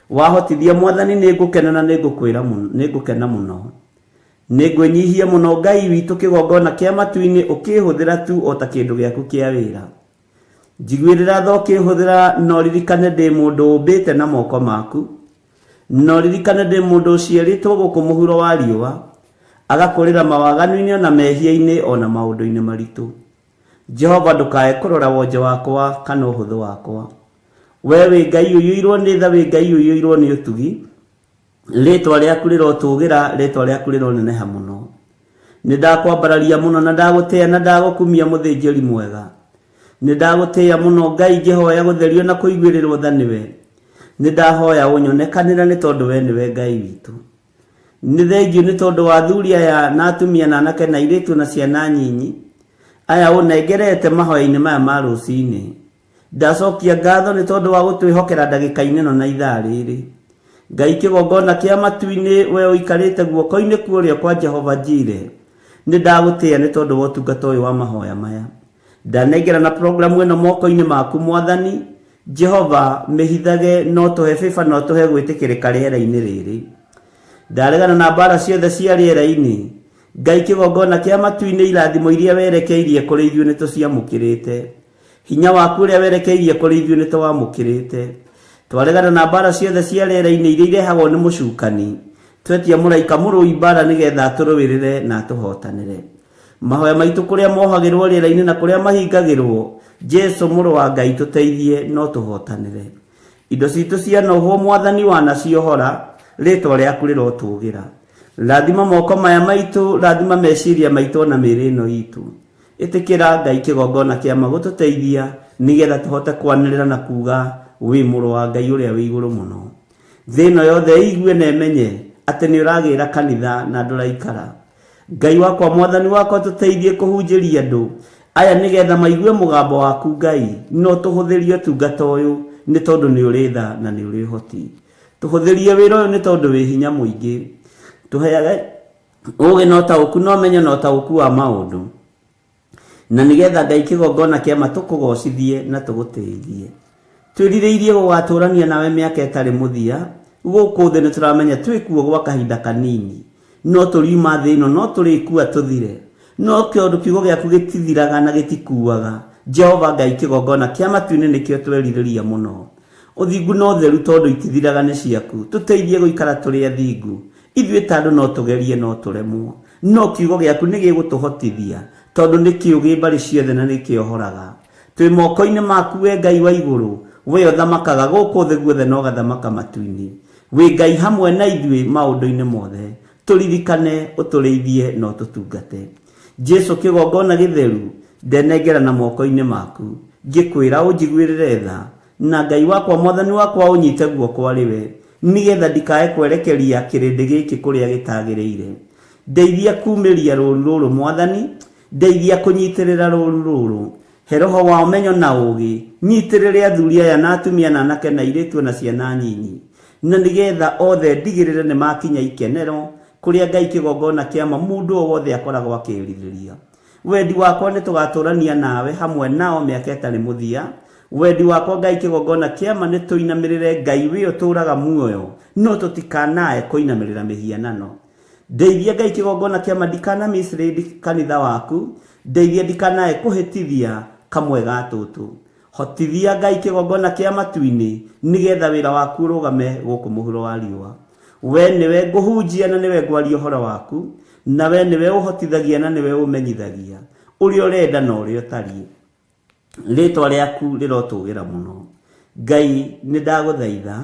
Speaker 2: Wahotithia Mwathani nĩngũkena na nĩngũkwĩra mũno, nĩngũkena mũno. Nĩngwĩnyihia mũno Ngai witũ kĩgongona kĩa matu-inĩ ũkĩhũthĩra tu o ta kĩndũ gĩaku kĩa wĩra. Njiguĩrĩra tha ũkĩhũthĩra na ũririkane ndĩ mũndũ ũmbĩte na moko maku. Na ũririkane ndĩ mũndũ ũciarĩtwo gũkũ mũhuro wa riũa, agakũrĩra mawaganu-inĩ ona mehia-inĩ ona maũndũ-inĩ maritũ. Jehova ndũkae kũrora wonje wakwa kana ũhũthũ wakwa. We wĩ Ngai ũiyũirwo nĩ tha, wĩ Ngai ũiyũirwo nĩ ũtugi. Rĩtwa rĩaku rĩrotũgĩra, rĩtwa rĩaku rĩroneneha mũno. Nĩ ndakwambararia mũno na ndagũtĩĩa na ndagũkumia mũthĩnjĩri mwega. Nĩ ndagũtĩĩa mũno Ngai ngĩhoya gũtherio na kũiguĩrĩrwo tha nĩwe. Nĩ ndahoya ũnyonekanĩre nĩ tondũ we nĩwe Ngai witũ. Nĩ thengiũ nĩ tondũ wa athuri aya na atumia na anake na airĩtu na ciana nyinyi aya ũnengerete mahoya-inĩ maya ma rũcinĩ. Ndacokia ngatho nĩ tondũ wa gũtwĩhokera ndagĩka-inĩ ĩno na ithaa rĩrĩ. Ngai kĩgongona kĩa matu-inĩ, we ũikarĩte guoko-inĩ kwa ũrĩo kwa Jehova Jire, nĩ ndagũtĩĩa nĩ tondũ wa ũtungata ũyũ wa mahoya maya. Ndanengerana programu ĩno moko-inĩ maku Mwathani, Jehova mĩhithage na ũtũhe favor na ũtũhe gwĩtĩkĩrĩka rĩera-inĩ rĩrĩ. Ndaregana na mbara ciothe cia rĩera-inĩ. Ngai kĩgongona kĩa matu-inĩ irathimo iria werekeirie kũrĩ ithuĩ nĩ tũciamũkĩrĩte. Hinya waku ũrĩa werekeirie kũrĩ ithuĩ nĩ tũwamũkĩrĩte. Twaregana na mbara ciothe cia rĩera-inĩ iria irehagwo nĩ mũcukani. Twetia mũraika mũrũi mbara nĩgetha atũrũĩrĩre na atũhotanĩre. Mahoya maitũ kũrĩa mohagĩrwo rĩera-inĩ na kũrĩa mahingagĩrwo, Jesu mũrũ wa Ngai tũteithie no tũhotanĩre. Indo citũ cianohwo Mwathani wanaciohora, rĩtwa rĩaku rĩrotũgĩra. Rathima moko maya maitũ, rathima meciria maitũ ona mĩĩrĩ ĩno itũ. Ĩtĩkĩra Ngai kĩgongona kĩa ma gũtũteithia nĩgetha tũhote kwanĩrĩra na kuga wĩ mũrũ wa Ngai ũrĩa wĩ igũrũ mũno. Thĩ ĩno yothe ĩigue na ĩmenye atĩ nĩ ũragĩra kanitha na ndũraikara. Ngai wakwa Mwathani wakwa tũteithie kũhunjĩria andũ aya nĩgetha maigue mũgambo waku Ngai no tũhũthĩrie ũtungata ũyũ nĩ tondũ nĩ ũrĩ tha na nĩ ũrĩ ũhoti. Tũhũthĩrie wĩra ũyũ nĩ tondũ wĩ hinya mũingĩ. Tũheage ũũgĩ na ũtaũku na ũmenyo na ũtaũku wa maũndũ. Na nĩgetha Ngai kĩgongona kĩa ma tũkũgocithie na tũgũtĩithie. Twĩrirĩirie gũgatũrania nawe mĩaka ĩtarĩ mũthia, gũkũ thĩ nĩtũramenya twĩkuo gwa kahinda kanini. No tũriuma thĩ ĩno no tũrĩkua tũthire. No tondũ kiugo gĩaku gĩtithiraga na gĩtikuaga, Jehova Ngai kĩgongona kĩa matu-inĩ nĩkĩo twerirĩria mũno. Ũthingu na ũtheru tondũ itithiraga nĩ ciaku, tũteithie gũikara tũrĩ athingu. Ithuĩ ta andũ no tũgerie no tũremwo, no kiugo gĩaku nĩ gĩgũtũhotithia, tondũ nĩ kĩũgĩ mbarĩ ciothe na nĩ kĩohoraga. Twĩ moko-inĩ maku wee Ngai wa igũrũ, wee ũthamakaga gũkũ thĩ guothe na ũgathamaka matu-inĩ. Wĩ Ngai hamwe na ithuĩ maũndũ-inĩ mothe. Tũririkane, ũtũrĩithie na ũtũtungate. Jesu kĩgongona gĩtheru, ndenengerana moko-inĩ maku, ngĩkwĩra ũnjiguĩrĩre tha, Na Ngai wakwa Mwathani wakwa ũnyite guoko arĩ we, nĩgetha ndikae kwerekeria kĩrĩndĩ gĩkĩ kũrĩa gĩtagĩrĩire. Ndeithia kuumĩria rũũru rũrũ Mwathani, ndeithia kũnyitĩrĩra rũũru rũrũ. He roho wa ũmenyo na ũũgĩ, nyitĩrĩre athuri aya na atumia na anake na airĩtu o na ciana nyinyi. Na nĩgetha othe ndigĩrĩre nĩmakinya ikenero, kũrĩa Ngai kĩgongona kĩa ma mũndũ o wothe akoragwo akĩĩrirĩria. Wendi wakwa nĩ tũgatũrania nawe hamwe nao mĩaka ĩtarĩ mũthia. Wendi wakwa Ngai kĩgongona kĩa ma nĩ tũinamĩrĩre Ngai wĩ ũtũraga muoyo, no tũtikanae kũinamĩrĩra mĩhianano. Ndeithia Ngai kĩgongona kĩa ma ndikana mislead kanitha waku, ndeithia ndikanae kũhĩtithia kamwe ga tũtũ. Hotithia Ngai kĩgongona kĩa matu-inĩ nĩgetha wĩra waku ũrũgame gũkũ mũhuro wa riũa. We nĩwe ngũhunjia na nĩwe ngwaria ũhoro waku, na we nĩwe ũhotithagia na nĩwe ũmenyithagia ũrĩa ũrenda na ũrĩa ũtariĩ. Rĩĩtwa rĩaku rĩrotũgĩra mũno. Ngai, nĩ ndagũthaitha,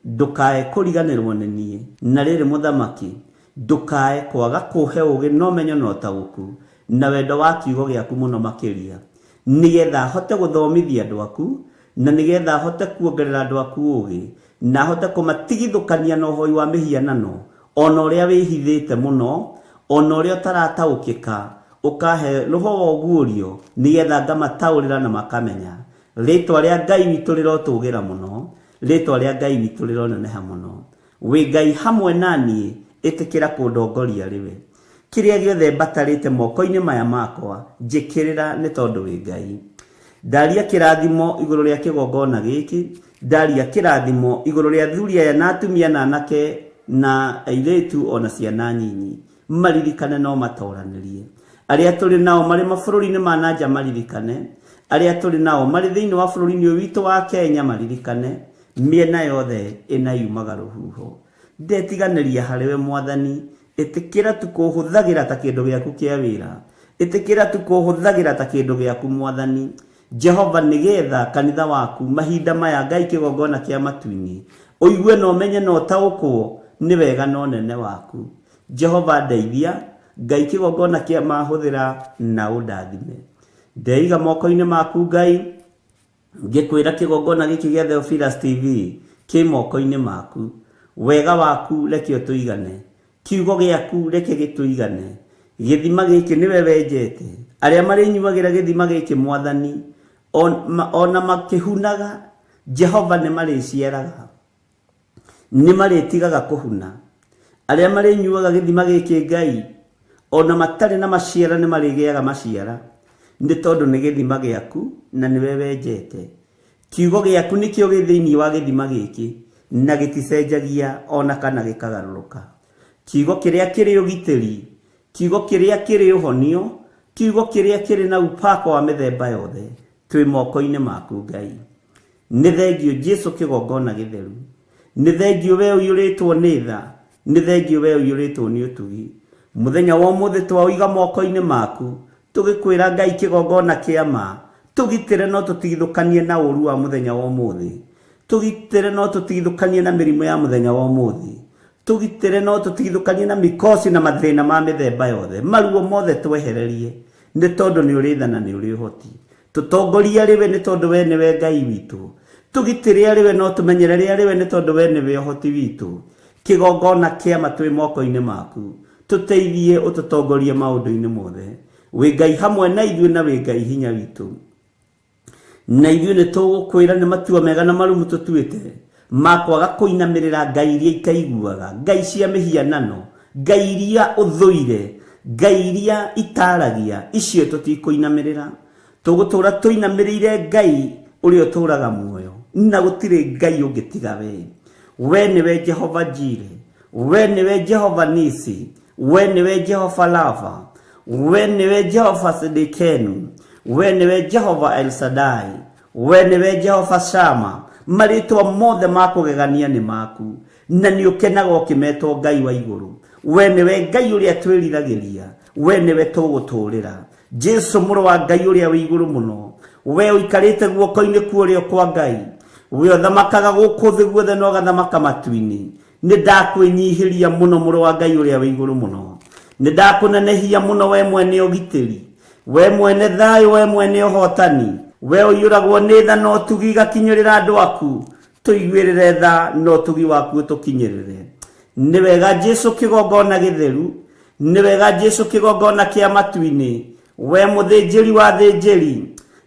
Speaker 2: ndũkae kũriganĩrwo nĩ niĩ. Na rĩrĩ, mũthamaki, ndũkae kwaga kũhe ũũgĩ na ũmenyo na ũtaũku, na wendo wa kiugo gĩaku mũno makĩria, nĩgetha hote gũthomithia andũ aku, na nĩgetha hote kuongerera andũ aku ũũgĩ, na hote kũmatigithũkania na ũhoi wa mĩhianano, o na ũrĩa wĩhithĩte mũno, o na ũrĩa ũtarataũkĩka, ũkahe roho wa ũguũrio, nĩgetha ngamataũrĩra na makamenya. Rĩĩtwa rĩa Ngai witũ rĩrotũgĩra mũno, rĩĩtwa rĩa Ngai witũ rĩroneneha mũno. Wĩ Ngai hamwe na niĩ, ĩtĩkĩra kũndongoria rĩwe. Kĩrĩa gĩothe mbatarĩte moko-inĩ maya makwa, njĩkĩrĩra nĩ tondũ wĩ Ngai. Ndaria kĩrathimo igũrũ rĩa kĩgongona gĩkĩ, ndaria kĩrathimo igũrũ rĩa athuri aya na atumia na anake na airĩtu o na ciana nyinyi. Maririkane na ũmatoranĩrie. Arĩa tũrĩ nao marĩ mabũrũri-inĩ ma na nja maririkane, arĩa tũrĩ nao marĩ thĩinĩ wa bũrũri-inĩ ũyũ witũ wa Kenya maririkane, mĩena yothe ĩna yumaga rũhuho. Ndetiganĩria harĩwe Mwathani, ĩtĩkĩra tu kũhũthagĩra ta kĩndũ gĩaku kĩa wĩra. Ĩtĩkĩra tu kũhũthagĩra ta kĩndũ gĩaku Mwathani. Jehova nĩgetha kanitha waku mahinda maya Ngai kĩgongona kĩa matu-inĩ ũigue na ũmenye na ũtaũkwo nĩ wega na ũnene waku. Jehova ndeithia, Ngai kĩgongona kĩa ma hũthĩra na ũndathime. Ndeiga moko-inĩ maku Ngai, ngĩkwĩra kĩgongona gĩkĩ gĩa Theophilus TV kĩ moko-inĩ maku. Wega waku reke ũtũigane. Kiugo gĩaku reke gĩtũigane. Gĩthima gĩkĩ nĩwe wenjete. Arĩa marĩnyuagĩra gĩthima gĩkĩ Mwathani, o na makĩhunaga, Jehova nĩ marĩciaraga. Nĩ marĩtigaga kũhuna. Arĩa marĩnyuaga gĩthima gĩkĩ Ngai, ona matarĩ na maciara nĩ marĩgĩaga maciara, nĩ tondũ nĩ gĩthima gĩaku na nĩwe wenjete. Kiugo gĩaku nĩkĩo gĩ thĩinĩ wa gĩthima gĩkĩ, na gĩticenjagia ona kana gĩkagarũrũka. Kiugo kĩrĩa kĩrĩ ũgitĩri, kiugo kĩrĩa kĩrĩ ũhonio, kiugo kĩrĩa kĩrĩ na upako wa mĩthemba yothe, twĩ moko-inĩ maku Ngai. Nĩ thengiũ Jesu kĩgongona gĩtheru. Nĩ thengiũ we ũiyũrĩtwo nĩ tha. Nĩ thengiũ we ũiyũrĩtwo nĩ ũtugi. Mũthenya wa ũmũthĩ twaũiga moko-inĩ maku, tũgĩkwĩra Ngai kĩgongona kĩa ma, tũgitĩre no tũtigithũkanie na ũru wa mũthenya wa ũmũthĩ. Tũgitĩre no tũtigithũkanie na mĩrimũ ya mũthenya wa ũmũthĩ. Tũgitĩre no tũtigithũkanie na mĩkosi na mathĩna ma mĩthemba yothe. Maruo mothe twehererie, nĩ tondũ nĩ ũrĩ tha na nĩ ũrĩ ũhoti. Tũtongorie arĩ we nĩ tondũ we nĩwe Ngai witũ. Tũgitĩre arĩ we no tũmenyerere arĩ we nĩ tondũ we nĩwe ũhoti witũ. Kĩgongona kĩa ma twĩ moko-inĩ maku. Tũteithie ũtũtongorie maũndũ-inĩ mothe. Wĩ Ngai hamwe na ithuĩ na wĩ Ngai hinya witũ. Na ithuĩ nĩ tũgũkwĩra nĩ matua mega na marũmu tũtuĩte ma kwaga kũinamĩrĩra ngai iria itaiguaga, ngai cia mĩhianano, ngai iria ũthũire, ngai iria itaragia, icio tũtikũinamĩrĩra. Tũgũtũũra tũinamĩrĩire Ngai ũrĩa ũtũũraga muoyo, na gũtirĩ Ngai ũngĩ tiga we. We nĩwe Jehova Jire, we nĩwe Jehova Nisi, we nĩwe Jehova Rafa, we nĩwe Jehova Sidikenu, we nĩwe Jehova El Shaddai, we nĩwe Jehova Shama. Marĩtwa mothe ma kũgegania nĩ maku, na nĩ ũkenaga ũkĩmetwo Ngai wa igũrũ. We nĩwe Ngai ũrĩa twĩriragĩria, we nĩwe tũgũtũũrĩra. Jesu mũrũ wa Ngai ũrĩa wĩ igũrũ mũno, we ũikarĩte guoko-inĩ kwa ũrĩo kwa Ngai, we ũthamakaga gũkũ thĩ guothe na ũgathamaka matu-inĩ. Nĩ ndakwĩnyihĩria mũno mũrũ wa Ngai ũrĩa wĩ igũrũ mũno. Nĩ ndakũnenehia mũno we mwene ũgitĩri, we mwene thayũ, we mwene ũhotani, we ũiyũragwo nĩ tha na ũtugi igakinyĩrĩra andũ aku. Tũiguĩrĩre tha na ũtugi waku ũtũkinyĩrĩre. Nĩ wega Jesu kĩgongona gĩtheru, nĩ wega Jesu kĩgongona kĩa matu-inĩ, we mũthĩnjĩri wa thĩnjĩri,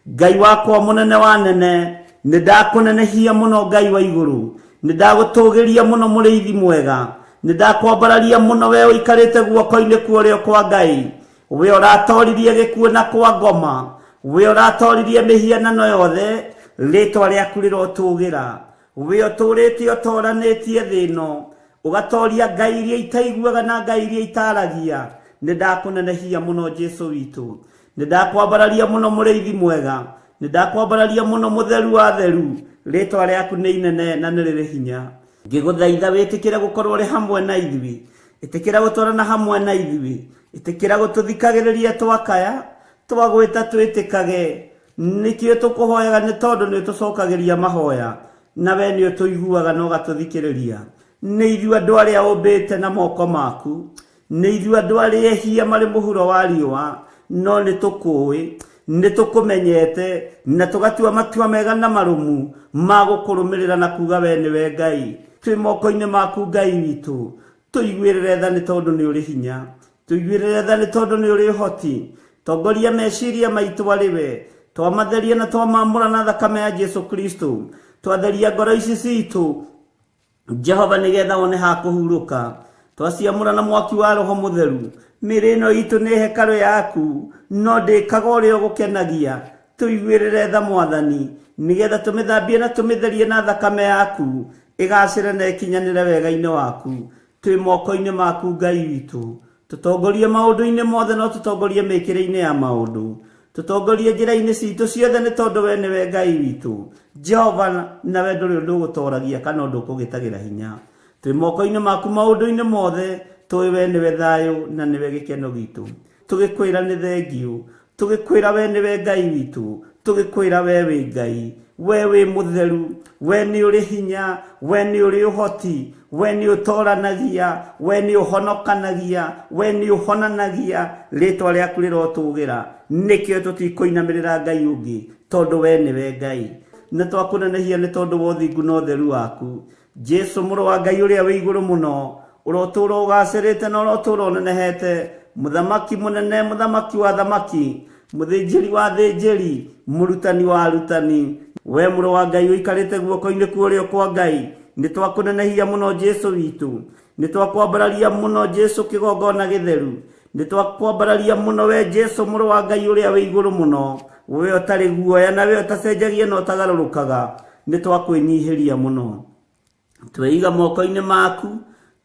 Speaker 2: Ngai wakwa mũnene wa nene, nĩ ndakũnenehia mũno Ngai wa igũrũ, nĩ ndagũtũgĩria mũno mũrĩithi mwega, nĩ ndakwambararia mũno we ũikarĩte guoko-inĩ kwa ũrĩo kwa Ngai, we ũratoririe gĩkuũ na kwa ngoma, we ũratoririe mĩhianano yothe, rĩtwa rĩaku rĩrotũgĩra. We ũtũũrĩte ũtoranĩtie thĩ ĩno, ũgatoria ngai iria itaiguaga na ngai iria itaragia. Nĩ ndakũnenehia mũno Jesu witũ, nĩ ndakwambararia mũno mũrĩithi mwega, nĩ ndakwambararia mũno mũtheru wa theru. Rĩtwa rĩaku nĩ inene na nĩ rĩrĩ hinya. Ngĩgũthaitha wĩtĩkĩre gũkorwo ũrĩ hamwe na ithuĩ, ĩtĩkĩra gũtwarana hamwe na ithuĩ, ĩtĩkĩra gũtũthikagĩrĩria twakaya, twagwĩta twĩtĩkage. Nĩkĩo tũkũhoyaga nĩ tondũ nĩ ũtũcokagĩria mahoya, na we nĩ ũtũiguaga na ũgatũthikĩrĩria. Nĩ ithuĩ andũ arĩa ũmbĩte na moko maku, nĩ ithuĩ andũ arĩa ehia marĩ mũhuro wa riũa, no nĩ tũkũũĩ, nĩ tũkũmenyete, na tũgatua matua mega na marũmu ma gũkũrũmĩrĩra na kuuga we nĩwe Ngai. Twĩ moko-inĩ maku Ngai witũ, tũiguĩrĩre tha nĩ tondũ nĩ ũrĩ hinya. Tũiguĩrĩre tha nĩ tondũ nĩ ũrĩ ũhoti. Tongoria meciria maitũ arĩ we. Twamatheria na twamamũra na thakame ya Jesu Kristo. Twatheria ngoro ici citũ, Jehova, nĩgetha wone ha kũhurũka. Twaciamũra na mwaki wa Roho Mũtheru. Mĩĩrĩ ĩno itũ nĩ hekarũ yaku, no ndĩkaga ũrĩa ũgũkenagia. Tũiguĩrĩre tha Mwathani, nĩgetha tũmĩthambie na tũmĩtherie na thakame yaku, ĩgacĩre na ĩkinyanĩre wega-inĩ waku. Twĩ moko-inĩ maku Ngai witũ. Tũtongorie maũndũ-inĩ mothe no tũtongorie mĩkĩre-inĩ ya maũndũ. Tũtongorie njĩra-inĩ citũ ciothe nĩ tondũ we nĩwe Ngai witũ. Jehova, nawe ndũrĩ ũndũ ũgũtoragia kana ũndũ ũkũgĩtagĩra hinya. Twĩ moko-inĩ maku maũndũ-inĩ mothe, tũĩ we nĩwe thayũ na nĩwe gĩkeno gitũ. Tũgĩkwĩra nĩ thengiũ, tũgĩkwĩra we nĩwe Ngai witũ, tũgĩkwĩra we wĩ Ngai, we wĩ mũtheru, we nĩ ũrĩ hinya, we nĩ ũrĩ ũhoti, we nĩ ũtoranagia, we nĩ ũhonokanagia, we nĩ ũhonanagia, rĩtwa rĩaku rĩrotũgĩra. Nĩkĩo tũtikũinamĩrĩra Ngai ũngĩ, tondũ we nĩwe Ngai. Nĩ twakũnenehia nĩ tondũ wa ũthingu na ũtheru waku. Jesu mũrũ wa Ngai ũrĩa wĩ igũrũ mũno, ũrotũũra ũgacĩrĩte na ũrotũũra ũnenehete, mũthamaki mũnene, mũthamaki wa thamaki, mũthĩnjĩri wa thĩnjĩri, mũrutani wa arutani. We mũrũ wa Ngai ũikarĩte guoko-inĩ kwa ũrĩo kwa Ngai, Nĩ twakũnenehia mũno Jesu witũ, nĩ twakwambararia mũno Jesu kĩgongona gĩtheru, nĩ twakwambararia mũno we Jesu mũrũ wa Ngai ũrĩa wĩ igũrũ mũno, we ũtarĩ guoya na we ũtacenjagia na ũtagarũrũkaga, nĩ twakwĩnyihĩria mũno. Tweiga moko-inĩ maku,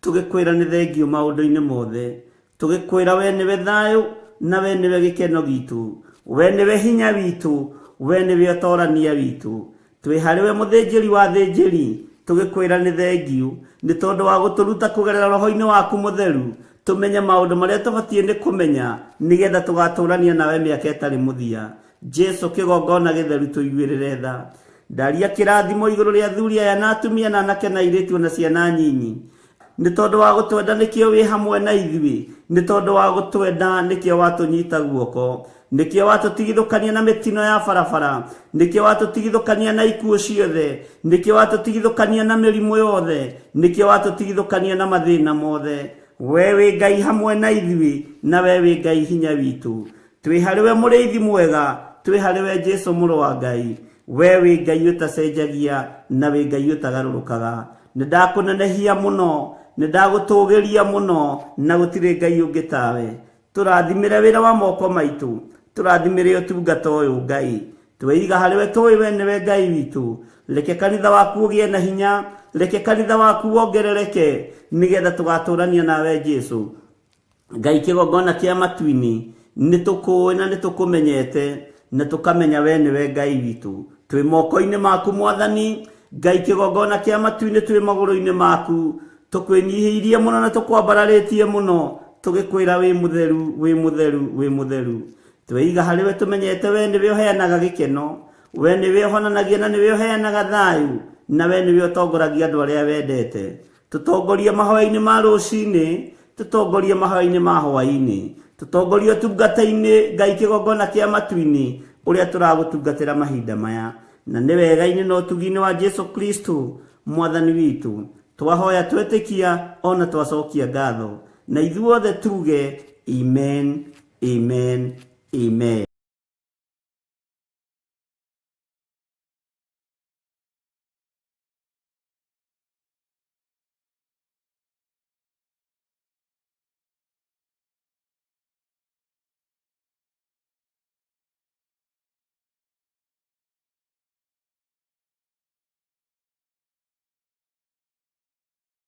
Speaker 2: tũgĩkwĩra nĩ thengio maũndũ-inĩ mothe, tũgĩkwĩra we nĩwe thayũ na we nĩwe gĩkeno gitũ, we nĩwe hinya witũ, we nĩwe ũtorania witũ. Twĩ harĩ we mũthĩnjĩri wa thĩnjĩri, tũgĩkwĩra nĩ thengio nĩ tondũ wa gũtũruta kũgerera roho-inĩ waku mũtheru, tũmenye maũndũ marĩa tũbatiĩ nĩ kũmenya nĩgetha tũgatũrania nawe mĩaka ĩtarĩ mũthia. Jesu kĩgongona gĩtheru tũiguĩrĩre tha. Ndaria kĩrathimo igũrũ rĩa athuri aya na atumia na anake na airĩtu na ciana nyinyi. Nĩ tondũ wa gũtwenda nĩkĩo wĩ hamwe na ithuĩ, nĩ tondũ wa gũtwenda nĩkĩo watũnyita guoko, nĩkĩo watũtigithũkania na mĩtino ya barabara, nĩkĩo watũtigithũkania na ikuũ ciothe, nĩkĩo watũtigithũkania na mĩrimũ yothe, nĩkĩo watũtigithũkania na mathĩna mothe. We wĩ Ngai hamwe na ithuĩ, na we wĩ Ngai hinya witũ. Twĩ harĩ we mũrĩithi mwega, twĩ harĩ we Jesu mũrũ wa Ngai. We wĩ Ngai ũtacenjagia na wĩ Ngai ũtagarũrũkaga. Nĩ ndakũnenehia mũno, nĩ ndagũtũgĩria mũno, na gũtirĩ Ngai ũngĩ tawe. Tũrathimĩre wĩra wa moko maitũ, tũrathimĩre ũtungata ũyũ Ngai. Tweiga harĩ we tũĩ we nĩwe Ngai witũ. Reke kanitha waku ũgĩe na hinya, reke kanitha waku wongerereke, nĩgetha tũgatũrania nawe Jesu. Ngai kĩgongona kĩa matu-inĩ, nĩ tũkũĩ na nĩ tũkũmenyete, na tũkamenya we nĩwe Ngai witũ. Twĩ moko-inĩ maku Mwathani, Ngai kĩgongona kĩa matu-inĩ twĩ magũrũ-inĩ maku, tũkwĩnyihĩirie mũno na tũkwambararĩtie mũno, tũgĩkwĩra wĩ mũtheru, wĩ mũtheru, wĩ mũtheru. Tweiga harĩ we tũmenyete we nĩwe ũheanaga gĩkeno, we nĩwe ũhonanagia na nĩwe ũheanaga thayũ, na we nĩwe ũtongoragia andũ arĩa wendete. Tũtongorie mahoya-inĩ ma rũcinĩ, tũtongorie mahoya-inĩ ma hwaĩ-inĩ, tũtongorie ũtungata-inĩ Ngai kĩgongona kĩa matu-inĩ ũrĩa tũragũtungatĩra mahinda maya. Na nĩ wega-inĩ na ũtugi-inĩ wa Jesu Kristo Mwathani witũ, twahoya twetĩkia ona twacokia ngatho, na ithuothe tuge amen, amen, amen.